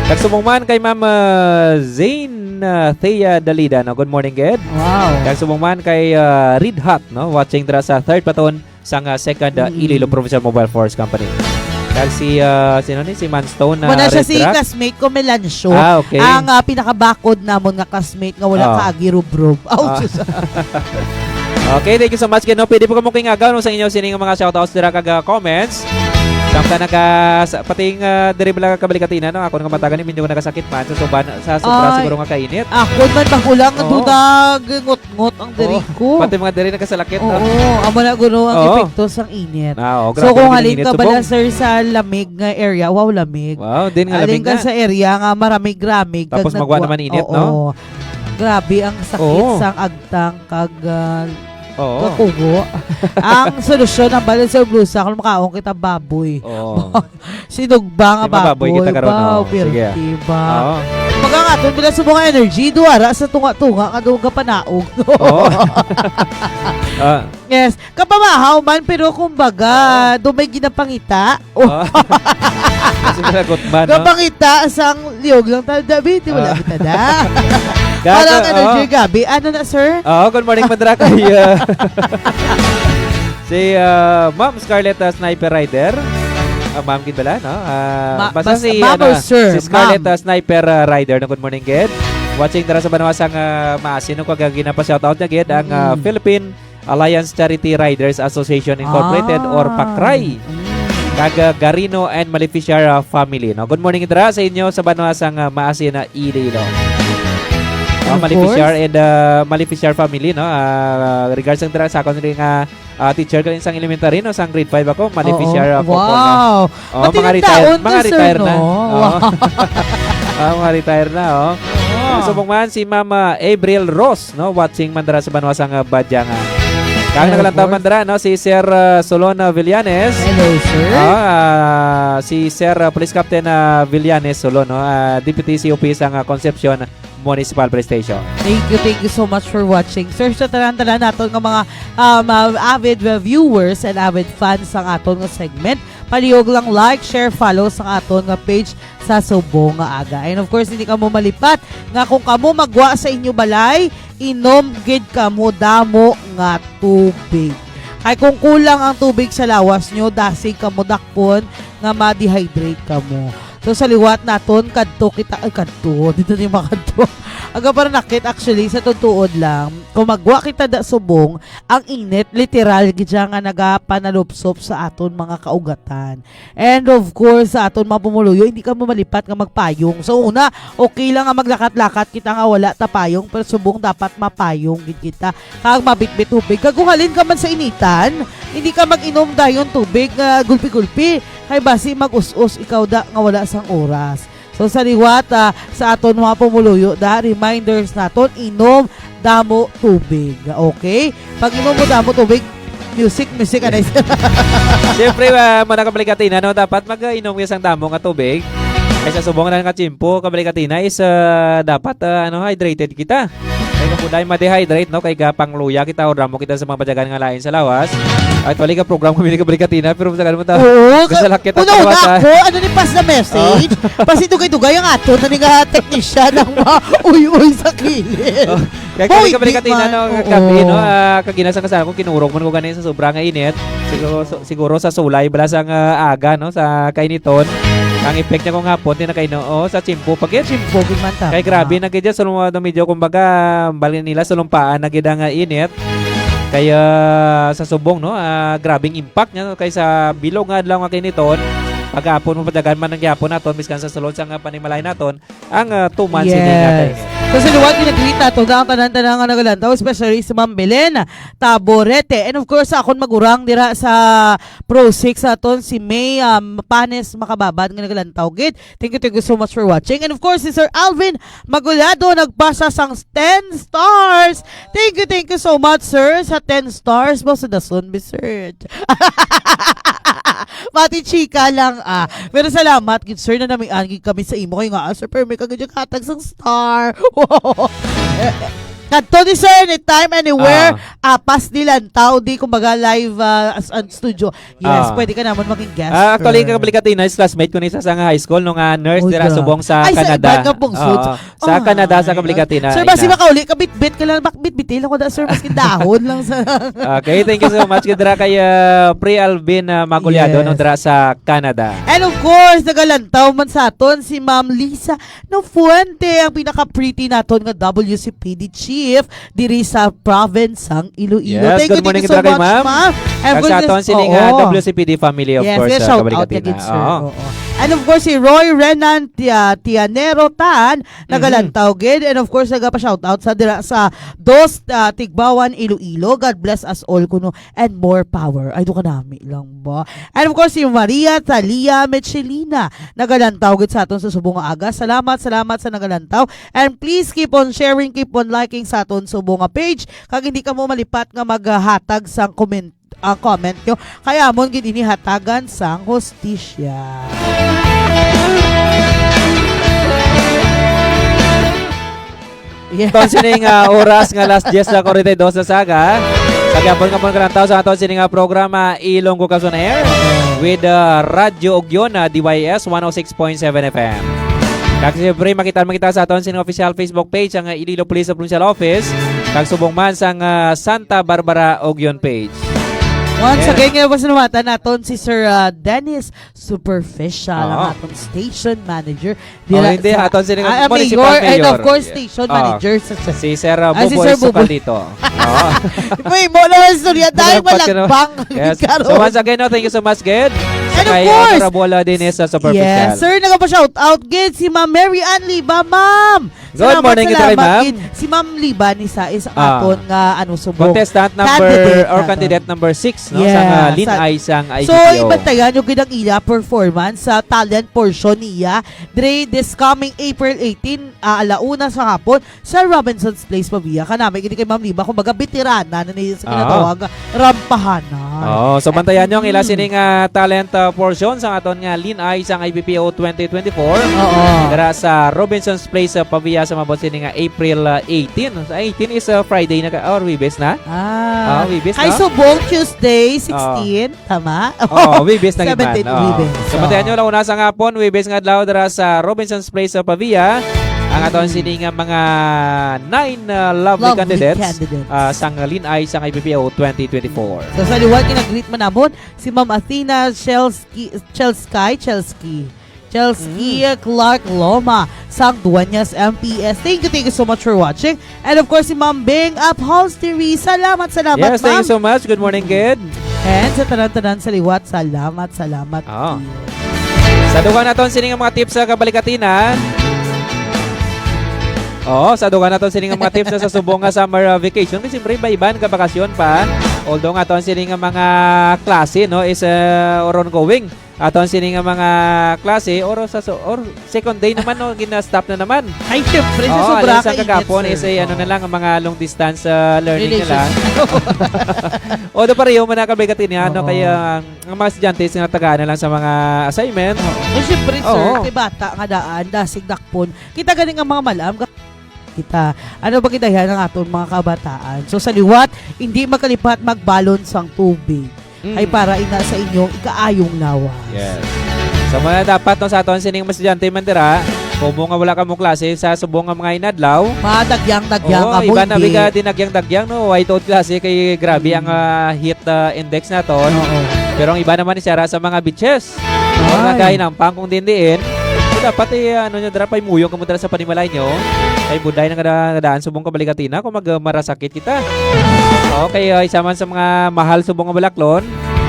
Kag subong man kay Ma'am, ah, Zane, ah, Thea Dalida, no? Good morning, gid. Wow. Kag subong man kay, ah, Red Hot, no? Watching dira sa third platoon sang, ah, second, ah, Mm. Iloilo Provincial Mobile Force Company. Kag si, ah, sino ni? Si Manstone na Muna siya Red si Rock? Classmate ko, Melancio. Ah, okay. Ang, ah, pinakabakod namon nga classmate nga wala Ah. kaagi rubrob. Oh, Ah. sus. Okay, thank you so much, gid, no? Pwede po kamo kingagaw, no, sa inyo sining mga shoutouts dira kag, ah, comments. Samtang naga-, sa, pati nga diri bala, Kabalikatina, no? Ako nga matagan ni, medyo nagasakit man sa suban, sa sobra Ay. siguro nga kainit. Ako man, magulang nga Oo. dunag ngot-ngot ang diri Oo. ko. Pati mga diri nagasalakit, no? Oo, amo na guro ang Oo. epekto sang init. Ah, oo, So, grabe kung lagi halin init ka bala, subong. sir, sa lamig nga area, wow, lamig. Wow, din nga Halin lamig ka na. sa area nga maramig-ramig, kag Tapos magwa nagwa-, naman init, oo. no? Grabe ang sakit Oo. sang agtang kag, ah, Oo. kakugo. Ang solusyon, ang balon sa blusa, kung makaon kita baboy. Oo. Sinugba nga Di ba, baboy baboy. kita karon? Wow, Oo, sige. pirti ba? Oo. Pag ang aton bila sa mga energy, duwara sa tunga-tunga nga dugang panaog. Oo. Ah. Yes. Kapamahaw man, pero kumbaga, Oo. do may ginapangita. Oh. Ah. Kasi malagot man, no? Kapangita sang liyog lang ta, Dabi, di wala Ah. kita da. Gaga, Parang energy, oh. Gabi. Ano na, sir? Oh, good morning, Madra, kay, uh, si, uh, Ma'am Scarlett, uh, Sniper Rider. Ah, ma'am gid bala, no? Ah, Ma-, basta mas-, si, ma'am ano, or sir? si Scarlett, Ma'am. uh, Sniper, uh, Rider, no? Good morning, gid. Watching dira sa banwa sang, uh, Maasin, no? Kag ginapa-shoutout niya, gid, ang, uh, Mm. Philippine Alliance Charity Riders Association Incorporated or Ah. PACRAI. Mm. Kag, uh, Garino and Maleficiar, uh, family, no? Good morning dira sa inyo sa banwa sang, uh, Maasin, uh, Iloilo. Uh, Of Maleficiar course. and, uh, Maleficiar family, no? Uh, regards lang dira sa akon rin nga, uh, teacher ko rin sang elementary, no? Sang grade five ako, Maleficiar, Oo. uh, Football, no? Wow. Oh, Pati mga ng retire-, taon mga ka, sir, retire na. no? Oh. Wow. Ah, mga retire na, oh. Oo. Subong man si Ma'am, ah, April Ross, no? Watching man dira sa banwa sang, ah, Badianga. Kag And of nagalantaw man course. dira, no? Si Sir, ah, Solon, ah, Villanes. Hello, sir. Ah, ah, si Sir, ah, Police Captain, ah, Villanes Solon, no? Ah, Deputy C O P sang, ah, Concepcion Municipal Police Station. Thank you, thank you so much for watching. Sir, sa tanan-tanan naton nga mga, um, uh, avid, uh, viewers and avid fans sang aton nga segment, palihog lang like, share, follow sang aton nga page sa subong nga aga. And of course, hindi kamo malipat nga kung kamo magwa sa inyo balay, inom gid kamo damo nga tubig. Kay kung kulang ang tubig sa lawas nyo, dasig kamo dakpon nga ma-dehydrate kamo. So, sa liwat naton, kadto kita, ay, kadto, dito ni makadto. Aga para nakit, actually, sa tutuod lang, kung magwa kita da subong, ang init, literal gid siya nga nagapanalupsop sa aton mga kaugatan. And of course, sa aton mga pumuluyo, hindi kamo malipat nga magpayong. So, una, okay lang nga maglakat-lakat kita nga wala ta payong, pero subong dapat mapayong gid kita. Kag mabitbit tubig. Kag kung halin ka man sa initan, hindi ka mag-inom dayon tubig nga gulpi-gulpi. Kay basi mag-us-us ikaw da nga wala sang oras. So, sa liwat, ah, sa aton mga pumuluyo da, reminders naton, inom damo tubig. Okay? Pag inom mo damo tubig, music, music, anay. Siyempre, ah, mga kabalikatina, no, dapat mag-inom ka sang damo nga tubig. Kay sa subong na nga tiyempo, kabalikatina, is, ah, dapat, ah, ano, hydrated kita. Kay kung dahil ma-dehydrate, no, kay gapangluya kita o damo kita sa mga badyagan nga lain sa lawas. Actually, ka program kami ni kabalikatina, pero sa mo ta. Oo, Basta ka-, lakit ang una-una pagkabasa. ako, ano ni pass na message? Oh. Pasidugay-dugay ang ato na ni nga technician ng mga uy-uy sa kilid. Oh, kaya Hoy, kami, kami di kanina, man. no, Oo. gabi, no, ah, kagina sa kasal ko, kinurog man ko gani sa sobra nga init. Siguro, so, siguro sa sulay, bala sa nga aga, no, sa kainiton. Ang effect niya kung hapon, di na kayo, no, oh, sa tiyempo. Pag Tiyempo, gid man, tama. Kay grabe na gid yan, so, medyo, kumbaga, bali nila, sulumpaan na gid ang, ah, init. Kaya sa subong, no, ah, grabing impact niya, no, kay sa bilog nga adlaw nga kainiton, paghapon mo padagan man ang gihapon naton, miskan sa sulod sa nga panimalay naton, ang, ah, tuman sini nga Yes. kainit. So, sa liwat, gina-greet nato na ang tanan-tanan nga nagalantaw, especially si Ma'am Belen Taborete. And of course, sa akon magurang dira sa Pro Six aton, si May, um, Panes Makababad nga nagalantaw gid. Thank you, thank you so much for watching. And of course, si Sir Alvin Magulado nagpasa sang ten stars. Thank you, thank you so much, sir, sa ten stars mo sa dason, mi sir. Mati chika lang, ah. Pero salamat gid, sir, na namian gid kami sa imo. Kay nga, ah, sir, pero may kagid hatag sang star. Wow. Eh, eh, kadto ni sir, anytime, anywhere. Ah. Apas di lantaw, di kumbaga live, ah, as, an studio. Yes, Ah. pwede ka naman maging guest, Ah, actually, sir. Kabalikatina, is classmate ko ni sa, sa nga high school, nung, ah, nurse Oh, dira yeah. subong sa Ay, sa Canada. iba nga pungsod. Oo. Sa Ah, Canada, sa yes. Kabalikatina, Sir, basi ina. makauli ka, bitbit ka lang, bak-, bitbiti lang ko da, sir, maski dahon lang sa Okay, thank you so much. Kadra kay, ah, Pre Alvin, ah, Magulyado, Yes. no, dira sa Canada. And of course, nagalantaw man sa aton si Ma'am Lisa Nofuente, ang pinaka-pretty naton nga W C P D G. Chief diri sa province sang Iloilo. Yes, Thank you, good thank morning, you so Dra, kay much, ma'am. Ma'am. And Kag for sa this, aton sining, ah, oo. W C P D family, of Yes, course, yes, ah, shout out Kabaligad kagid, Tina. Sir. Oo. Oo. And of course, si Roy Renan Tia-, Tianero Tan, Mhm. nagalantaw gid. And of course, nagapa-shout out sa dira sa Dos, ah, Tigbawan, Iloilo. God bless us all kuno and more power. Ay, do ka nami lang ba? And of course, si Maria Thalia Michelina, nagalantaw gid sa aton sa subong nga aga. Salamat, salamat sa nagalantaw. And please keep on sharing, keep on liking sa aton subong nga page. Kag hindi kamo malipat nga maghatag sang comment, ang comment nyo. Kaya amon gid ini hatagan sang hustisya. Yeah. Aton sining, ah, oras nga alas diyes na kuwarenta y dos na sa aga. Sa gihapon nga mga kalantaw sa aton sining, ah, programa, Ilonggo Kals on Air with, ah, Radyo Ugyon, ah, D Y S one oh six point seven F M. Kag siyempre, makita man kita sa aton sining official Facebook page, ang, ah, Iloilo Police Provincial Office, kag subong man sang, ah, Santa Barbara Ugyon page. Once Yeah. again, nga pasalamatan naton si Sir, ah, Dennis Superficial, ang Oo. aton station manager. Oh, Dira hindi, sa, aton sining ah, municipal mayor, and of mayor. course, Yeah. station Ah. manager sa, sa Si Sir, uh, Ah, si Buboy Sir Buboy. Sukaldito. Oo. Uy, mo na lang istorya dahil Malagpas ka naman. malagbang Yes. karon. So, once again, no, thank you so much, Gid. And of Kay course. Honorable, uh, Dennis, uh, Superficial. Yes, sir, nagapa-shout out gid si Ma'am Mary Ann Liba, ma'am. Good Salamat, morning, kita kay salamat ma'am. gid. Si Ma'am Liba ni sa is Ah. aton nga, ano, subong Contestant number candidate or naton. candidate number six, no? Sa nga Yes, Lin sa Ay sang So, I P P O. ibantayan nyo gid ang iya performance sa talent portion niya. Dre, this coming April eighteen, ah, ala una sa hapon, sa Robinson's Place, Pavia. Kanami gini kay Ma'am Liba, kumbaga, veterana na niya sa Ah. ginatawag rampahanan. Oo, so bantayan nyo ang ila Mm. sining, ah, talent, ah, portion sa aton nga Lin Ay sang I P P O twenty twenty-four. Oo. Dira sa Robinson's Place sa Pavia sa mabot sini nga April, ah, eighteen. Sa eighteen is, ah, Friday na ka, or Webes na? Ah. Ah, Webes Kay na? subong Tuesday, Oo. sixteen. Tama? Oo, Webes na gid man. Seventeen, Oo. Webes. So, Oo. bantayan nyo lang una sa hapon, Webes nga adlaw dira sa Robinson's Place sa Pavia. Ang aton Mm. sini nga mga nine, uh, lovely Lovely candidates, candidates. uh, sang Lin Ay sang I P P O twenty twenty-four. So, sa liwat, ginag-greet man namon si Ma'am Athena Chelsky, Chelsky, Chelsky. Chelsky Mm. Clark Loma sang Dueñas M P S. Thank you, thank you so much for watching. And of course, si Ma'am Bing Upholstery. Salamat, salamat, Yes, thank you ma'am. so much. Good morning, Gid. And sa tanan-tanan sa liwat, salamat, salamat, Oo. Gid. Sa dugang naton, sini nga mga tips sa kabalikatina. Oo, sa dugang naton, sini nga mga tips sa subong nga summer, uh, vacation. Kasi siyempre, iba-iba, nagabakasyon pa. Although nga aton, sini nga mga klase, no, is, uh, or ongoing. Aton sini nga mga klase, or sa, so, or second day naman, no, gina-stop na naman. Ay, syempre, sa Oo, sobra alas sa ka kagapon, init, sir. is, eh, ano Oo. na lang, ang mga long distance, ah, learning na lang. Relationship. O, do pareho man na kabigat ini, ano, Oo. kaya ang, ang mga estudyante is nga tagaan na lang sa mga assignment. Oo. Eh, syempre, sir, Oo. kay bata nga daan, dasig dakpon. Kita gani nga mga malam, kita. Ano ba gid ang aton mga kabataan? So, sa liwat, hindi makalipat magbalon sang tubig. Mm. Ay para ina sa inyong ikaayong lawas. Yes. So, mga dapat, no, sa aton sining mga estudyante man dira, kung mo nga wala ka mo klase sa subong nga mga inadlaw, Madagyang-dagyang Oo, ka mo, iba na hindi. biga din nagyang-dagyang, no? Way tuod klase kay grabe ang, Mm. ah, heat, ah, index naton. Oo. Pero ang iba naman ni Sarah sa mga beaches. Ay. Or nagahinampang kung din diin. So, dapat, eh, ano nyo, dira, pay muyong kamo dira sa panimalay nyo. Kay buday na nga na-, nadaan subong kabaligatina kung mag-, ah, marasakit kita. Okay, ah, isa man sa mga mahal subong nga balaklon.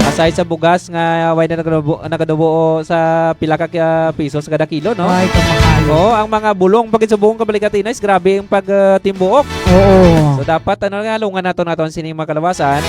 Aside sa bugas nga way na nagadubo, nagadubo sa pila ka, ah, piso sa kada kilo, no? Ay, kamahal. Oo, ang mga bulong pagid subong kabaligatina is grabe ang pag, ah, timbuok. Oo. So, dapat, ano nga, lungan nato naton sining mga kalawasan.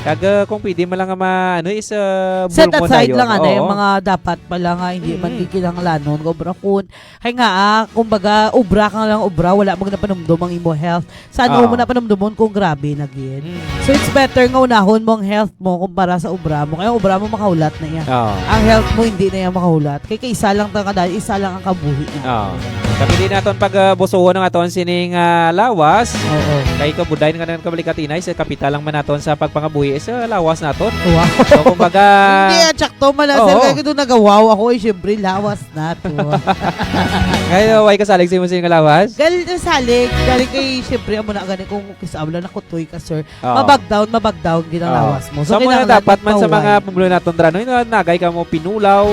Kag, ah, kung pwede man lang nga ma-, ano, is, ah, Set bulngon aside dayon. lang, ano, Oo. yung mga dapat pala nga hindi man Mm. gikinahanglanon nga obra kun, kay nga, ah, kumbaga, obra ka lang, obra, wala mo ginapanumdom ang imo health. Sa ano Oo. mo na panumdumon kung grabe na gid? Mm. So, it's better nga unahon mo ang health mo kumpara sa obra mo. Kaya ang obra mo makahulat na iya. Oo. Ang health mo hindi na iya makahulat. Kay kaisa lang ta kadali, isa lang ang kabuhi na. Oo. Kami din naton pag, ah, busuhon ang aton sining, ah, lawas. Oo. Kay kabuday nga nang kabaligatina, sa kapital lang man naton sa pagpangabuhi, sa lawas naton. Wow. So, kumbaga, Hindi, ah, tsakto man lang, sir. Oo. Kaya kito nagawaw ako, eh, syempre, lawas na to. Kaya, way kasalig sa imo sining lawas? Gal-, salig. Galing kay, syempre, amo na gani kung kis-, amo lang nakutoy ka, sir. Oo. Mabag down, mabag down, gid ang Oo. lawas mo. So, So, muna kinahanglan dapat man sa magpaway. mga pumulo naton dira, no? Yung nagay ka mo, pinulaw,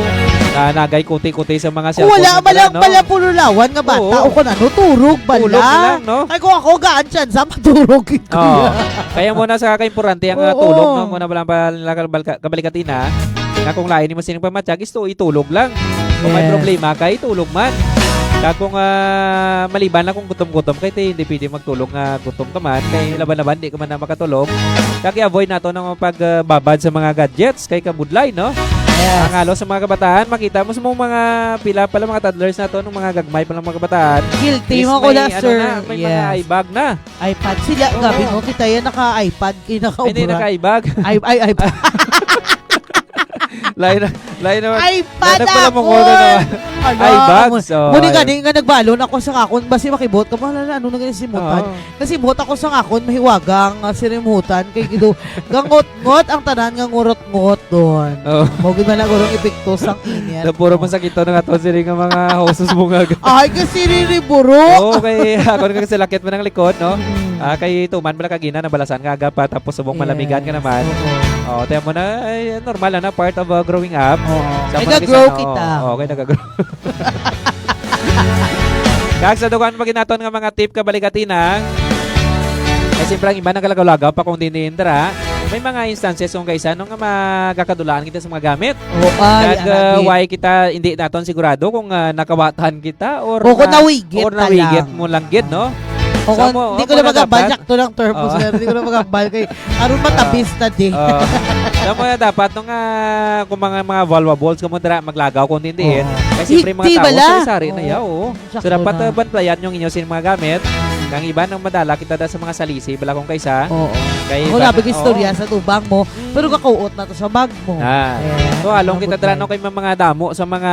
Ah, nagay kuti-kuti sa mga cellphone Wala nila, bala, no? bala pululawan nga bata Oo. o kung ano, turog bala. Tulog na lang, no? Ay, kung ako, gaan siya sa maturog, Oh. kuya. Kaya mo na sa kaimportante ang, ah, Oo. tulog, no? Muna bala ang bal-, kabal-, kabalikatina, na kung lain mo sining pamatyag, isto itulog lang. Kung may Yes. problema ka, itulog man. Kag kung, ah, maliban lang kung gutom-gutom ka, iti hindi pwede magtulog nga gutom ka man. Kay laban-laban, di ka man na makatulog. Kag i-avoid nato ng pagbabad sa mga gadgets kay kabudlay, no? Yes. Ang halos sa mga kabataan, makita mo sa mga pila pala mga toddlers nato, nung mga gagmay pa lang mga kabataan. Guilty Is mo ko may, na, ano sir. na, may mga Yes. eye bag na. iPad sila, Oo. gabi mo, kita yan, naka-iPad, kay naka-obra. Hindi, naka-eye bag. Ay, ay, ay. Lain na, lain naman. iPad Lain na pala ako. mong order naman. Ala, Eye bags, amo-, oh, muni ay. gani nga nagbalon ako sa akon, basi makibot ka, mahala na, ano na gani simutan? Oo. Kasi buot ako sa akon, mahiwagang, ah, sirimutan, kay gido, gangot-ngot ang tanan nga ngurot-ngot doon. Oo. Mo gid man na gurong epekto sang init. Na puro masakit to nga to, siri nga mga hoses mo nga. Ay, kasi ririburo. Oo, kay ako nga kasi lakit man ang likod, no? Mm. Ah, kay tuman pala kagina, nabalasan nga aga pa, tapos subong Yes. malamigan ka naman. Oo. Oh, tiyan mo na, ay, normal na, part of, uh, growing up. Oo. Sa Kay mga nag-grow Bisaya, kita. oh, okay, nag-grow. Kag sa dugang pa ginaton nga mga tip ka balikatina, eh, siyempre, ang iba nagalagaw-lagaw pa kung din dira. May mga instances kung kaisa, no, nga magakadulaan kita sa mga gamit. Oo, ay, Kag, uh, arabi. why kita, hindi naton sigurado kung, uh, nakawatan kita or O kung na-, nawigit or na nawigit lang. mo lang gid, no? O So, kung mo, di ko mo na na magabal, dapat. sakto lang term mo, Oo. sir. Di ko na magabal kay aron matabis na di. Oo. Sa mo na dapat, no, nga, kung mga, mga valuables ka mo dira, maglagaw kung hindi, eh. Oo. Kay siyempre, mga Hindi tao, bala. sari-sari na Oo. yaw, oo. So, Sakto dapat, na. uh, bantayan yung inyo sin mga gamit. Kang iba nang madala kita da sa mga salisi, bala kung kaisa. Oo. Kay Ako iba na, na, big istorya oo. sa tubang mo, Mm. pero kakuot na to sa bag mo. Ah. Eh, So, along ano kita mo dira, no, dyan? kay mga damo sa mga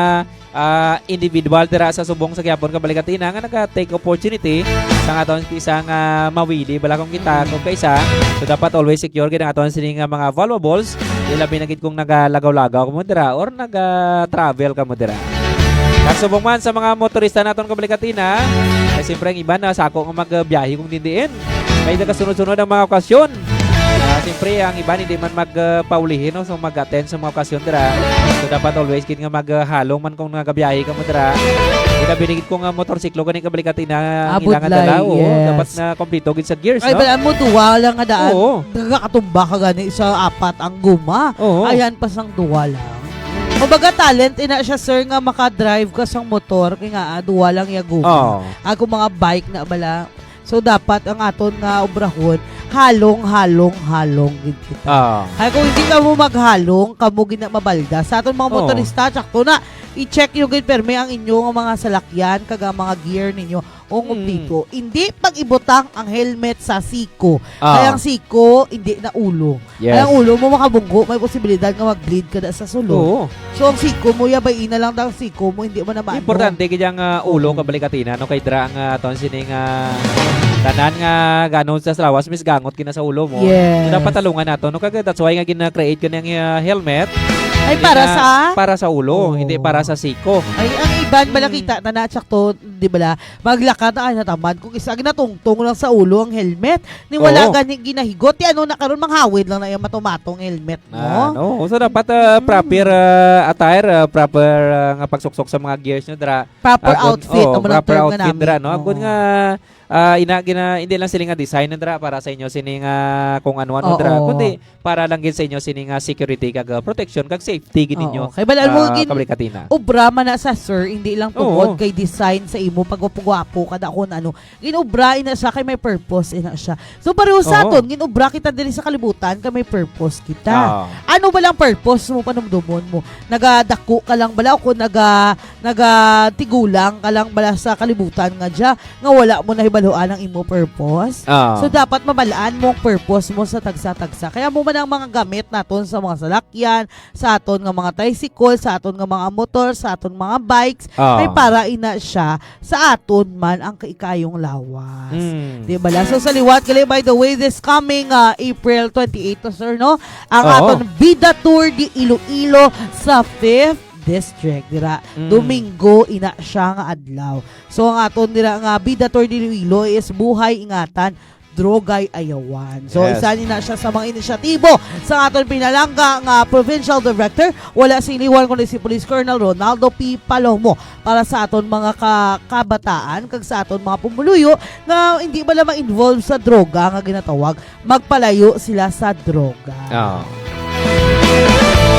ah, individual dira sa subong sa Quiapo, kabalikatina nga naga-take opportunity sa aton isang, ah, mawili bala kung kita kung kaisa. So, dapat always secure gid ang aton sining nga mga valuables. Ilabi na gid kung nagalagaw-lagaw kamo dira or naga-travel kamo dira. Kag subong man sa mga motorista naton kabalikatina, kay siyempre ang iban na sako nga magbiyahe kung dindiin. May nagasunod-sunod ang mga okasyon. Ah, siyempre, ang iban hindi man mag, ah, paulihin, no? So, mag-attend sa mga okasyon dira. So, dapat always gid nga mag, ah, halong man kung nagabiyahe ka mo dira. Ilabi na gid kung, ah, motorsiklo gani kabalikatina ang Abot ilang nga dala, lay, oo, yes. dapat na kompleto gid sa gears, Ay, no? bala mo, duwa lang nga daan. Oo. Nagakatumba ka gani sa apat ang guma. Oo. Ayan, pasang duwa lang. Kumbaga, talent ina siya, sir, nga makadrive ka sang motor, kay nga, ah, duwa lang ya guma. Oo. Ako mga bike na bala. So, dapat ang aton nga obrahon, halong, halong, halong gid kita. Ah. Kay kung hindi kamo maghalong, kamo gid na mabalda. Sa aton mga Oo. motorista, sakto na, i-check nyo gid permi ang inyo nga mga salakyan kag ang mga gear ninyo. Kung Mm. kompleto. Hindi pag-ibutang ang helmet sa siko. Ah. Kay ang siko, hindi na ulo. Yes. Ay, ang ulo mo makabunggo, may posibilidad nga mag-bleed ka na sa sulod. Oo. So, ang siko mo, yabay ina lang daw ang siko mo, hindi mo na maano. Importante gid ang, ah, ulo, Oo. kabalikatina, no? Kay dra ang, ah, aton sining, ah, tanan nga ganod sa lawas, mis gangot kina sa ulo mo. Yes. So, dapat talungan nato, no? Kag that's why nga gina-create gani ang, ah, helmet. Ay, Hindi para na sa? para sa ulo, Oo. hindi para sa siko. Ay, ang iban, bala Mm. kita, tana, tsakto, di bala, maglakad na, ay, natamad. Kung isa, ginatungtong lang sa ulo ang helmet. Ni wala Oo. gani ginahigot. Ti ano na karon, manghawid lang na yung matumatong helmet mo. Ah, no. So, dapat, ah, Mm. proper, ah, attire, ah, proper, ah, nga pagsuksok sa mga gears nyo, dira. Proper Agon, outfit, oo, amo lang proper term nga outfit, namin. dira, no? Agon Oo. nga, ah, ina, gina, hindi lang sila nga design, dira, para sa inyo, sini nga kung ano-ano, dira. Oo. Kundi, para lang gid sa inyo, sini nga security, kag, ah, protection, kag safety, gid Oo. ninyo, Kay balal mo, ah, gin-, kabalikatina. obra man na sa, sir, hindi lang tungod Oo. kay design sa imo, pagwapo-gwapo, kada kung ano. Ginobra ina siya kay may purpose ina siya. So, pareho sa Oo. aton, ginobra kita diri sa kalibutan kay may purpose kita. Oo. Ano ba lang purpose mo, panumdumon mo? Nagadako ka lang bala o kung naga-, nagatigulang ka lang bala sa kalibutan nga dya, nga wala mo nahibaluan ang imo purpose? Oo. So, dapat mabalaan mo ang purpose mo sa tagsa-tagsa. Kaya mo man ang mga gamit naton sa mga salakyan, sa aton nga mga tricycle, sa aton nga mga motor, sa aton mga bikes, Ah. ay para ina siya sa aton man ang kaikayong lawas. Mm. Di ba la? So, sa liwat gali, by the way, this coming, ah, April twenty-eight to, sir, no? Ang Oo. aton Bida Tour de Iloilo sa fifth District. Dira, Mm. Domingo, ina siya nga adlaw. So, ang aton dira nga Bida Tour de Iloilo is buhay ingatan drogay ayawan. So, Yes. isa ni na siya sa mga inisyatibo sa aton pinalangga nga Provincial Director, wala sing liwan kundi si Police Colonel Ronaldo P. Palomo, para sa aton mga ka-, kabataan kag sa aton mga pumuluyo nga hindi bala ma-involve sa droga nga ginatawag, magpalayo sila sa droga. Ah.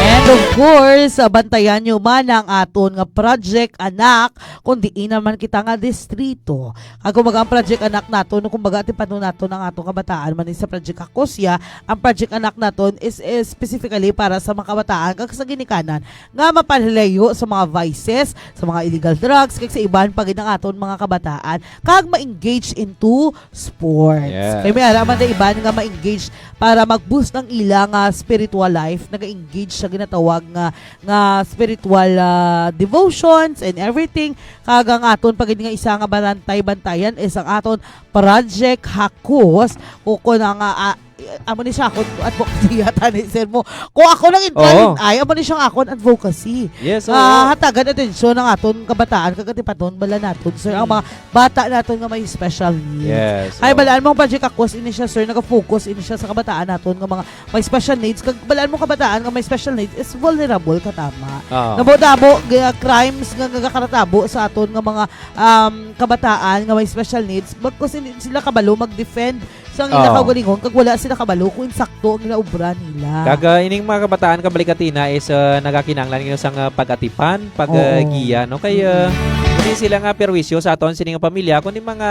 And of course, ah, bantayan nyo man ang aton nga Project Anak kung diin naman kita nga distrito. Kag kumbaga ang Project Anak naton, no, kumbaga tipanon naton ang atong kabataan man sa Project Akusya. Ang Project Anak naton is, is specifically para sa mga kabataan kag sa ginikanan nga mapalayo sa mga vices, sa mga illegal drugs, kag sa iban pa gid ang aton mga kabataan kag ma-engage into sports. Yes. Kay may ara man na iban nga ma-engage para mag-boost ang ila nga spiritual life, naga-engage sa ginatawag nga, nga spiritual, ah, devotions and everything. Kag ang aton pa gid nga isa nga banantay-bantayan is ang aton Project Hakos. O kun ang, ah, ah, amo ni siya akon advocacy yata ni sir mo. Kung ako lang in Oo. Ay, amo ni siya ang akon advocacy. Yes, oo. Ah, hatagan atensyon ang aton kabataan kag atipanon bala naton, sir, ang Mm. mga bata naton nga may special needs. Yes, Ay, oo. balaan mo ang Project Hakos ini siya, sir, naga-focus ini siya sa kabataan naton nga mga may special needs. Kag balaan mo kabataan nga may special needs is vulnerable ka, tama. Oo. Nabo-dabo, g-, crimes nga nagakaratabo sa aton nga mga, um, kabataan nga may special needs, bagkus hindi sila kabalo mag-defend sa ila Oo. kaugalingon, kag wala sila kabalo kung insakto ang ila obra nila. Kag, ah, ining mga kabataan, kabalik katina is, ah, nagakinahanglan gid sang, ah, pag-atipan, pag, ah, Oo. giya, no? Kay, ah, Mm. hindi sila nga perwisyo sa aton sini nga pamilya, kundi mga,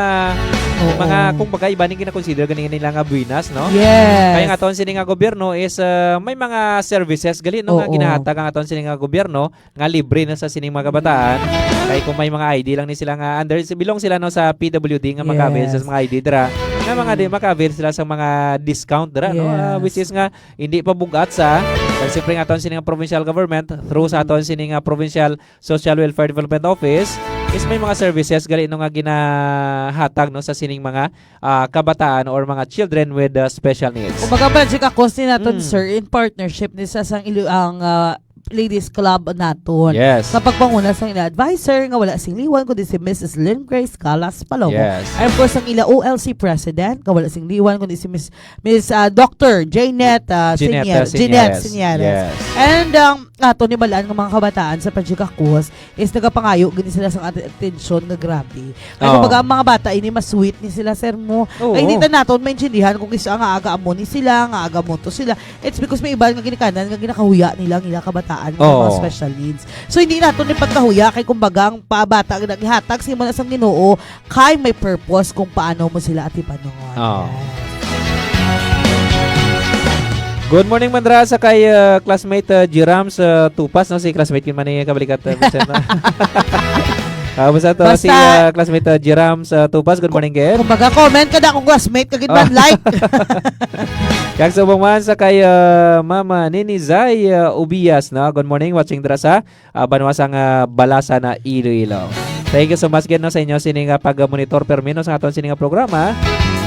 Oo. mga, kumbaga, iba ning ginakonsider gani nila nga buenas, no? Yes. Kaya nga aton sini nga gobyerno is, ah, may mga services gali, no, nga Oo. ginahatag ang aton sini nga gobyerno nga libre na sa sining mga kabataan. Kay kung may mga I D lang ni sila nga under, belong sila, no, sa P W D nga mag-avail sa Yes. mga I D dira, nga mga di, Mm. maka-avail sila sa mga discount dira, no? Ah, Yes. which is nga hindi pa bug-at sa, kag siyempre nga aton sini nga provincial government through sa aton sini nga Provincial Social Welfare Development Office is may mga services gali, no, nga ginahatag, no, sa sining mga, ah, kabataan or mga children with, ah, special needs. Kumbaga, Project Hakos ni naton, Mm. sir, in partnership ni sa sang ilo ang, ah, Ladies Club naton. Yes. Sa pagpanguna sang ila advisor nga wala sing liwan kundi si Missus Lynn Grace Galas Palomo. Yes. And of course, ang ila O L C President nga wala sing liwan kundi si Miss, Miss, ah, Doctor Janet, ah, Jeanette, Senior, ah, Jeanette Seniores. Seniores. Yes. And, um, ato ni balaan nga mga kabataan sa Project Hakos is nagapangayo gid sila sang at-, atensyon nga grabe. Kay Oo. kumbaga, ang mga bata ini mas sweet ni sila, sir mo. Oo. Kay hindi ta naton maintindihan kung isa nga aga amo ni sila, nga aga mo to sila. It's because may iban nga ginikanan nga ginakahuya nila ang ila kabataan nga Oo. mga special needs. So, hindi naton ni pagkahuya kay kumbaga ang pa-, bata nga gihatag sa imo na sang Ginoo kay may purpose kung paano mo sila atipanon. Oo. Yes. Good morning, Mandra, sa kay, uh, classmate, uh, Jiram sa Tupas, no? Si classmate yun man ni kabalikat, uh, Vincent, no? Ah, basta to, si, Basta uh, classmate, uh, Jiram sa Tupas. Good morning, Ged. Kumbaga, comment ka na kung classmate ka, gid man, Ah. like. Kag subong man sa kay, uh, Mama Nini Zay, uh, Ubias, no? Good morning, watching dira sa, uh, banwa sang, uh, Balasan na Iloilo. Thank you so much, gid, no, sa inyo sini nga pag-monitor permi, no, sa aton sini nga programa.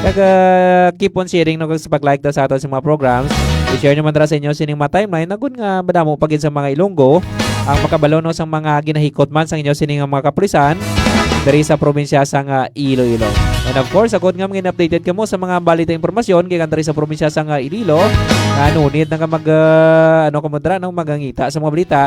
Kag, uh, keep on sharing, no, kag sa pag-like daw sa aton sa mga programs. I-share nyo man dira sa inyo sining mga timeline, agud nga madamo pa gid sa mga Ilonggo ang makabalo, no, sa mga ginahikot man sa inyo sining mga kapulisan diri sa probinsya sang Iloilo. And of course, agud nga maging updated kamo sa mga balita, impormasyon gikan diri sa probinsya sang Iloilo, nga nunit na nga mag, ah, ano kamo dira, no, magangita sa mga balita.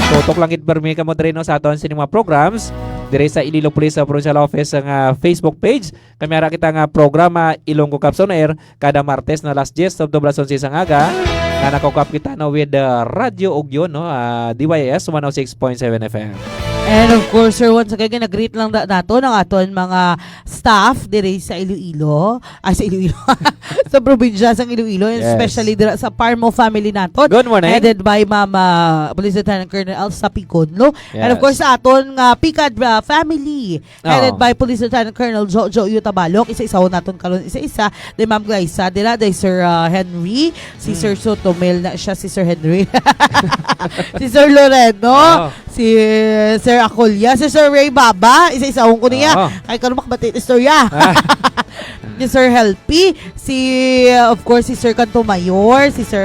Tutok lang gid permi kamo diri, no, sa aton sining mga programs diri sa Iloilo Police, ah, Provincial Office nga Facebook page. Kami ara kita nga programa, Ilonggo Caps on Air, kada Martes na alas diyes tubtob alas onse sang aga, nga nakaukap kita, no, with, uh, Radyo Ugyon, no, uh, D Y S one oh six point seven F M. And of course, sir, once again, gina-greet lang na-, naton ang aton mga staff diri sa Iloilo, ah, sa Iloilo, sa probinsya sang Iloilo, and Yes. especially dira sa Parmo family naton. Good morning. Headed by Ma'am, uh, Police Lieutenant Colonel Elsa Piconlo. And of Yes. course, sa aton nga Pikad, uh, family, headed Oo. by Police Lieutenant Colonel Jojo Yu Tabalok, isa-isahon naton karon, isa-isa. Day Ma'am Glyza, dira, day Sir, ah, Henry, si Hmm. Sir Sotomel na siya, si Sir Henry. Si Sir Loreno, Oo. si Sir Aculia, si Sir Ray Baba, isa-isahon ko niya. Oo. Kay karon makabati istorya. Ah. Si Sir Helpy, si, of course, si Sir Canto Mayor, si Sir,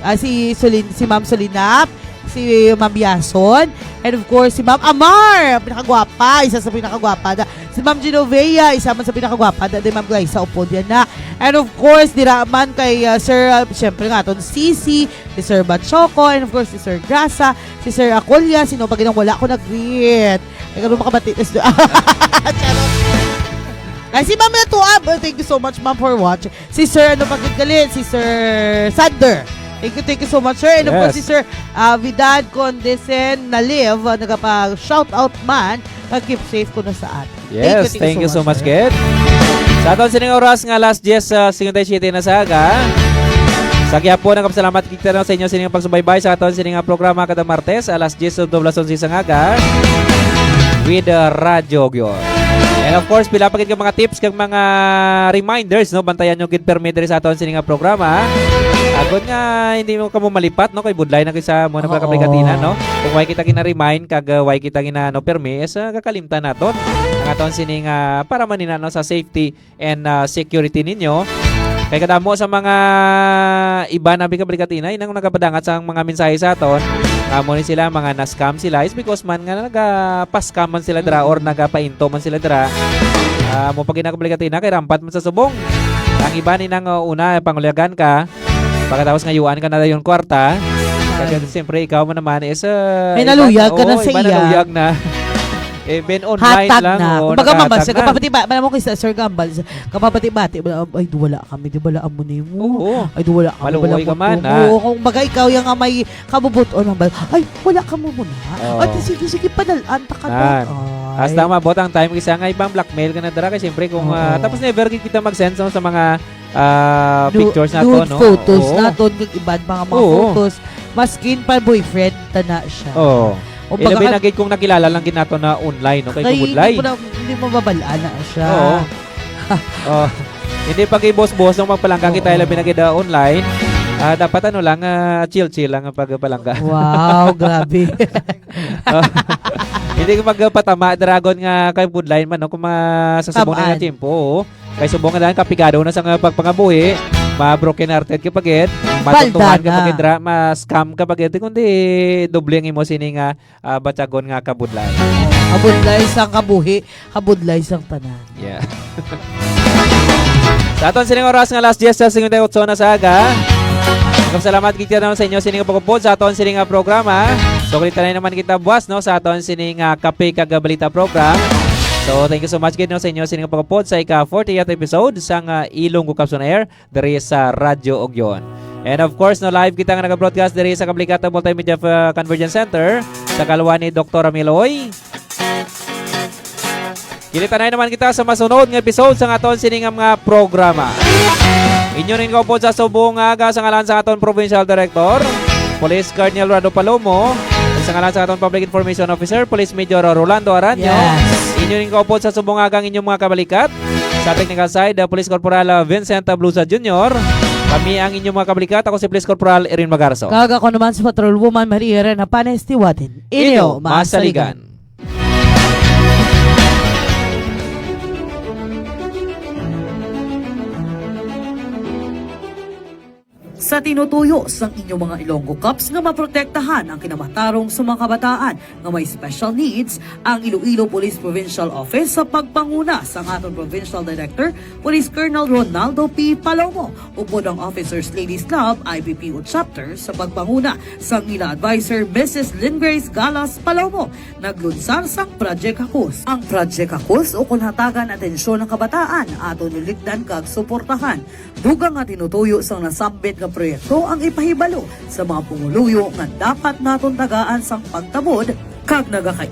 ah, si Solin-, si Ma'am Solinap, si Ma'am Yason, and of course, si Ma'am Amar, ang pinakagwapa, isa sa pinakagwapa. Da-, si Ma'am Genovea, isa man sa pinakagwapa. Da-, di Ma'am Glyza, upod yan na. And of course, dira man kay, ah, Sir, ah, siyempre nga, aton C C, si Sir Bachoco, and of course, si Sir Grasa, si Sir Aculia, sino pa gid ang wala ko nag-greet? Ay, karon makabati na sila. Charot. Ay, si Ma'am Tuab, thank you so much, ma'am, for watching. Si Sir, ano pa gid gali? Si Sir Sander. Thank you, thank you so much, sir. And of course, Yes. si Sir, ah, Vidal Condesen Naliv, ah, nagapa-shout out man. Pag-keep safe ko na sa atin. Yes, thank you, thank you so much, sir. Kid. Sa aton sining oras nga alas diyes, ah, singkwenta y siyete na sa aga. Sa gihapon, nagapasalamat kita, no, sa inyo sining pagsubaybay sa aton sining, ah, programa kada Martes, alas diyes hangtod alas onse sa aga with, ah, Radyo Ugyon. And of course, pila pa gid ka mga tips kag mga reminders, no? Bantayan nyo gid permi diri sa aton sining, ah, programa. Agod nga hindi mo kamo malipat, no? Kay budlay na kay sa mo na Oo. Kabrigatinan, no? Kung way kita gina-remind kag, ah, way kita gina, no, permi, is, ah, kakalimtan naton ang aton sining, ah, para man ina, no, sa safety and, ah, security ninyo. Kay kadamo sa mga iba na, bi, kabrigatinan, inang nagapadangat sa mga mensahe sa aton, amo ni sila, mga na-scam sila, is because man nga nagapaskam man sila dira or nagapainto man sila dira. Ah, mo pag inang kabrigatinan, kay rampat man sa subong. Ang iba ni nang, uh, una, pangulagan ka, pagkatapos ngayuan ka na dayon kwarta. Kaya Ay. siyempre, ikaw mo naman is, uh, May iba naluyag na, ka na oo, sa iba iya. naluyag na. Even online Hatag lang, na. oo, Kumbaga, ma'am, nakahatag sa na. kapapatiba-, alam mo kay sa Sir Gambal, sa kapapati-bati, wala, "Ay, di wala kami, di wala amo nimo. Oo. Ay, di wala kami, Maluoy wala ka mo man, to." ah. Oo, kung baga ikaw yung nga may kabubuton, ma'am, "Ay, wala ka mo muna. Oo. Ay, sige, sige, padalaan ta ka na." Nan. Ay. Hasta maabot ang time, kisa nga ibang blackmail ka na dira, kay siyempre kung, Oo. ah, tapos never gid kita mag-send sa, sa mga, ah, Nu-, pictures nato, nude no? photos Oo. naton, kag iban mga, mga Oo. photos. Maskin pa boyfriend ta na siya. Oo. Kumbaga, Ilabi na gid kung nakilala lang gid nato na online, no? Kay kay kubudlay. hindi mo na, hindi mo mabalaan na siya. Oo. Oh, hindi pag-ibos-bos nung magpalangga kita, Oo. ilabi na gid, ah, online. Ah, dapat ano lang, ah, chill-chill lang ang pagpalangga. Wow, grabe. Oh, hindi ko magpatama, dragon nga kay budlay man, no? Kung ma-, sa subong na nga Tamaan. tiyempo, oo. Kay subong nga daan, kapigado na sa nga pagpangabuhi, ma-broken hearted ka pa gid, Balda matuntuhan ka pa na. gid ra, ma-scam ka pa gid, kundi doble ang imo sini nga, ah, batyagon nga kabudlay. Kabudlay sang kabuhi, kabudlay sang tanan. Yeah. Sa aton sining oras nga alas diyes sa singkwenta y otso na sa aga, nagpasalamat kita naman sa inyo sining pagupod sa aton sining nga programa. So, kita na naman kita buwas, no, sa aton sining, ah, Kape kag Balita program. So, thank you so much gid, no, sa inyo sining pagupod sa ika fortieth episode sang, ah, Ilonggo Cups on Air diri sa Radyo Ugyon. And of course, no, live kita nga nag-broadcast diri sa Kablikat Multimedia, uh, Convergence Center sa kalwa ni Doktor Amiloy. Kilitanay naman kita sa masunod nga episode sa aton sini nga mga programa. Inyo ning kaupod sa subong nga aga sa ngalan sa aton Provincial Director, Police Colonel Rado Palomo, sa ngalan sa aton Public Information Officer, Police Major Rolando Aranyo. Yes. Inyo ning kaupod sa subong nga aga ang inyong mga kabalikat. Sa technical side, uh, Police Corporal, uh, Vincent Abluza Junior. Kami ang inyong mga kabalikat. Ako si Police Corporal Erin Magarso. Kag ako naman si Patrol Woman Maria Rena Panes Tiwatin. Inyo, Inyo, masaligan. masaligan. Sa tinutuyo sang inyo mga Ilonggo Cups nga maprotektahan ang kinamatarong sa mga kabataan nga may special needs, ang Iloilo Police Provincial Office sa pagpanguna sang aton Provincial Director, Police Colonel Ronaldo P. Palomo, upod ang Officers Ladies Club, I P P O Chapter, sa pagpanguna sang ila adviser, Missus Lynn Grace Galas Palomo, naglunsar sang Project Hakus. Ang Project Hakus ukon hatagan atensyon ang kabataan, aton lilikdan kag suportahan. Dugang nga tinutuyo sang nasambit nga proyekto ang ipahibalo sa mga pumuluyo nga dapat naton tagaan sang pagtabod kag nagaka-